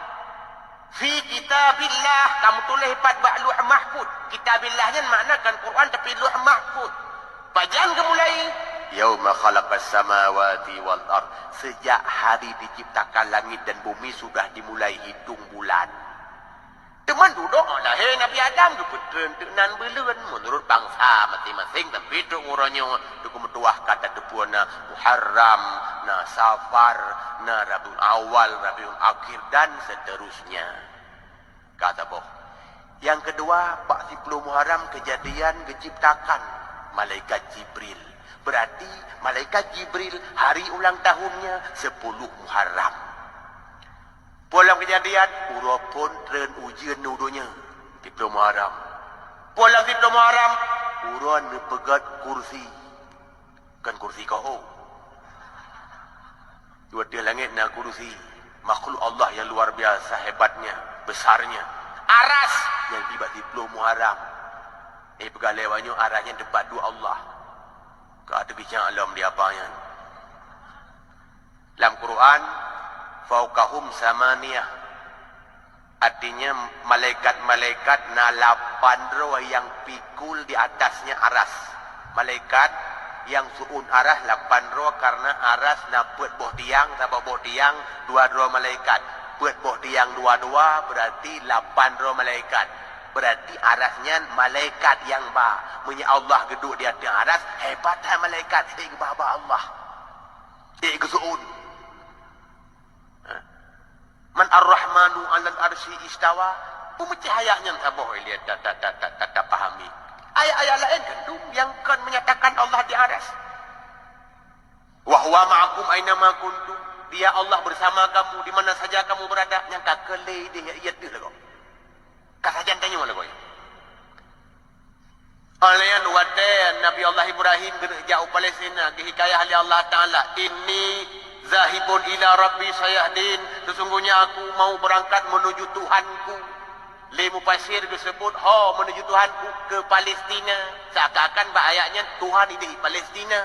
Fi kitabillah, kamu tuléh pat bak Lauh Mahfuz. Kitabillah nyan makna kan Quran, tapi Lauh Mahfuz. Pajan geumulai? Yauma khalaqas samawati wal ard. Sejak hari diciptakan langit dan bumi sudah dimulai hitung bulan. Teuma dudoe lahé Nabi Adam geupeutreun teuk nan buleuen, meunurot bansa maséng-maséng, tapi trok uroe nyoe teungku meutuwah ka tateupeue na Muharram, na Safar, na Rabiul Awal, Rabiul Akhir, dan seterusnya. Ka saboh. Nyang keudua, bak siploh Muharram kejadian geuciptakan malaikat Jibril. Berarti malaikat Jibril hari ulang tahunnya sepuluh Muharram. Peue lom kejadian, uroe phon treun ujeuen u donya, siploh Muharram. Peue lom siploh Muharram, uroe neupeugét kursi. Kon kursi keuhô. Di ateueh langét na kursi. Makhluk Allah yang luar biasa hebatnya, besarnya. Aras nyang tiba siploh Muharram. Eh, peugah lé awak nyoe, aras nyan teumpat duek Allah. Ka teugeucak lom di apa nyan. Lam Quran, "Fauqahum samaniyah." Artinya, malaikat-malaikat na lapan droe nyang pikul di atasnya aras. Malaikat nyang su'un aras lapan droe, karena aras na peuet boh tiang, saboh boh tiang dua droe malaikat. Peuet boh tiang dua-dua berarti lapan droe malaikat. Berarti aras nyan malaikat nyang ba. Meunyo Allah geuduek di ateueh aras, hebat that malaikat, ék geuba-ba Allah. Ék geusu'un. Ha? "Man ar-Rahmanu 'alal 'arsy istawa." Peumeucah ayat nyan saboh ilée ta-, ta-, ta-, ta-, ta-, tapahami. Ayat-ayat laén kan dum nyang kon menyatakan Allah di aras. "Wa huwa ma'akum aina ma kuntum." Dia Allah bersama kamu di mana saja kamu berada, nyang ka keu lé idéh ié teuh lagoe. Ka sajan tanyoe lagoe. Óh lheueh nyan watée Nabi Allah Ibrahim geuneuk jak u Palestina, geuhikayah lé Allah Taala, "Inni Zahibun ila Rabbi sayahdin, sesungguhnya aku mau berangkat menuju Tuhanku. Lé mufasir geusebut ho menuju Tuhanku ke Palestina. Seakan-akan bak ayat nyan Tuhan idéh di Palestina.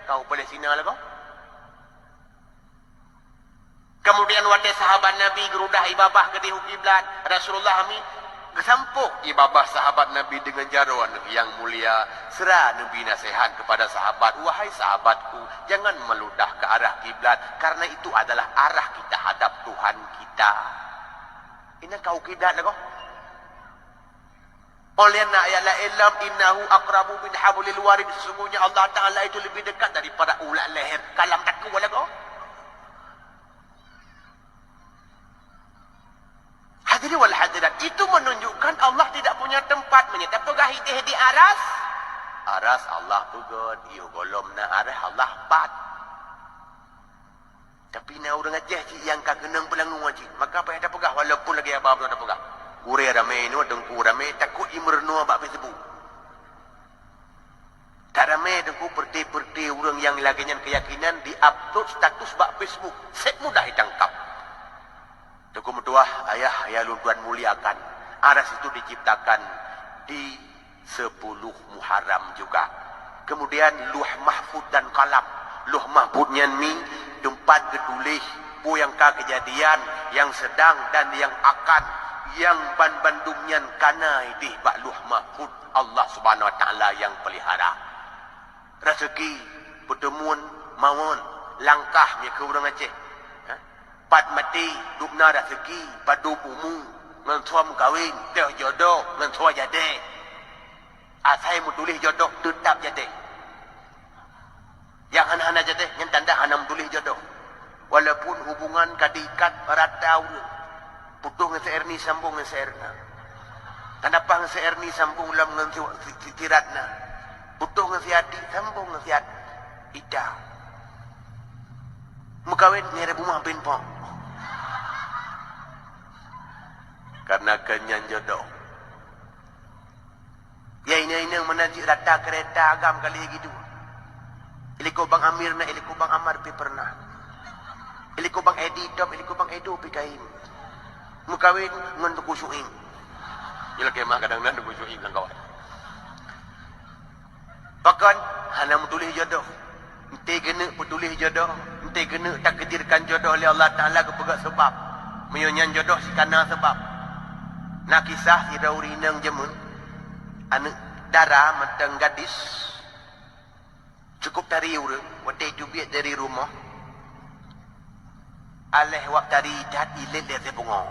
Kau Palestina lagoe? Kemudian watée sahabat Nabi geurudah ié babah keudéh u kiblat, Rasulullah mi geusampôh ié babah sahabat Nabi deungon jaroe nyang mulia. Seura Nabi naseuhat kepada sahabat, "Wahai sahabatku, jangan meludah ke arah kiblat, karena itu adalah arah kita hadap Tuhan kita." Inan ka u kiblat lagoe. Óh lheueh nyan ayat laén lom, "Innahu aqrabu min hablil warid," sesungguhnya Allah Ta'ala itu lebih dekat daripada ulat leher. Kalam takue lagoe. Hadirin wal hadirat, itu menunjukkan Allah tidak punya tempat. Meunyoe tapeugah idéh di aras, aras Allah peugét, yoh gohlom na aras Allah pat. Tapi na ureuëng Aceh cit nyang ka keunong peulangue cit, maka payah tapeugah walaupun lagée haba beutôi tapeugah. Gurée ramé inoe, teungku ramé, takot imeurunoe bak Facebook. Taramé teungku peureuté-peureuté ureuëng nyang lagée nyan keuyakinan di-upload status bak Facebook, seb mudah jitangkab. Teungku meutuah, ayah nyang lôn tuan muliakan, aras itu diciptakan di sepuluh Muharram juga. Kemudian Lauh Mahfuz dan Kalam. Lauh Mahfuz nyan mi teumpat geutuléh peue nyang ka keujadian, nyang sedang dan nyang akan, nyang banbandum nyan kana idéh bak Lauh Mahfuz Allah Subhanahu Wa Taala nyang peulihara. Raseuki, peuteumuan, mawöt, langkah, meunyoe keu ureuëng Aceh. Ha? Pat maté, dum na raseuki, padub umu, ngon soe meukawen, teuh jodoh, ngon soe jadée. Asai meutuléh jodoh, teutab jadée. Nyang hana-hana jadée, nyan tanda hana meutuléh jodoh. Walaupun hubungan ka diikat rata ureuëng. Putôh ngon si Erni sambong ngon si Erna. Tanapah ngon si Erni sambong lom ngon si, si, si, si Ratna. Putôh ngon si Adi sambong ngon si At-, Ida. Meukawen ngon Rebu Mah bin Pok. Karena keu nyan jodoh. Ya inong-inong meunan cit rata keureta agam kali gitu. Iliko Bang Amir na iliko Bang Amar pi pernah. Iliko Bang Edi Top, iliko Bang Edo pi kain. Meukawen ngon Teungku Syu'im. Ilakée mah kadang nan Teungku Syu'im lam kawan. Pakon hana meutuléh jodoh. Enté geuneuk peutuléh jodoh, enté geuneuk takdirkan jodoh lé Allah Taala geupeugah seubab. Meunyoe nyan jodoh sikana seubab. Na kisah sidroe ureuëng inong jameun, aneuëk dara mantong gadis, cukup tari ureuëng, watée teubiet dari rumoh, aléh wab tari that ilét lé asée pungo.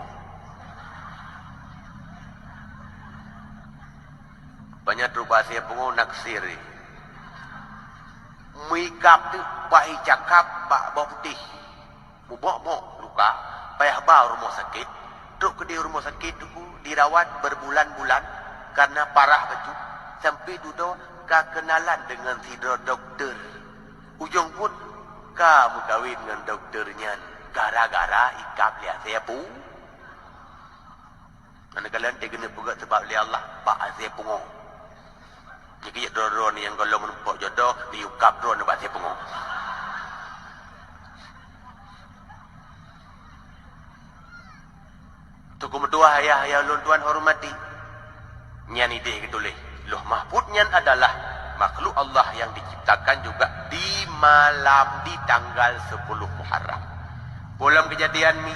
Banyak trok bak asée pungo naksir. Meuikab teuk bah icakab bak boh putéh. Mubok-bok luka, payah ba u rumoh sakét. Trok keudeh u rumoh sakét teungku dirawat berbulan-bulan karena parah bacut, sampai dudoe ka keunalan deungon sidroe dokto. Ujong buet ka meukawen ngon dokto nyan gara-gara ikab lé asée pu. Hana kalon teuh keuneuk peugét seubab lé Allah bak asée pungo. Jikeuh droe-droe nyang gohlom meurumpok jodoh, neuyue kab droe nibak asée pungo. Teungku meutuah ayah nyang lôn tuan hormati. Nyan idéh geutuléh. Lauh Mahfuz nyan adalah makhluk Allah yang diciptakan juga di malam, di tanggal sepuluh Muharram. Buleuen Keujadian mi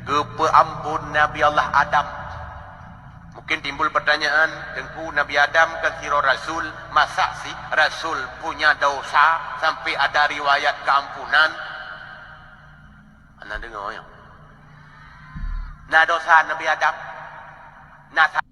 geupeuamphon Nabi Allah Adam. Mungkin timbul pertanyaan, Teungku, Nabi Adam kan sidroe rasul, masa sih rasul punya dosa sampai ada riwayat keampunan? Hana deungoe nyoe. Na dosa Nabi Adam? Na sa-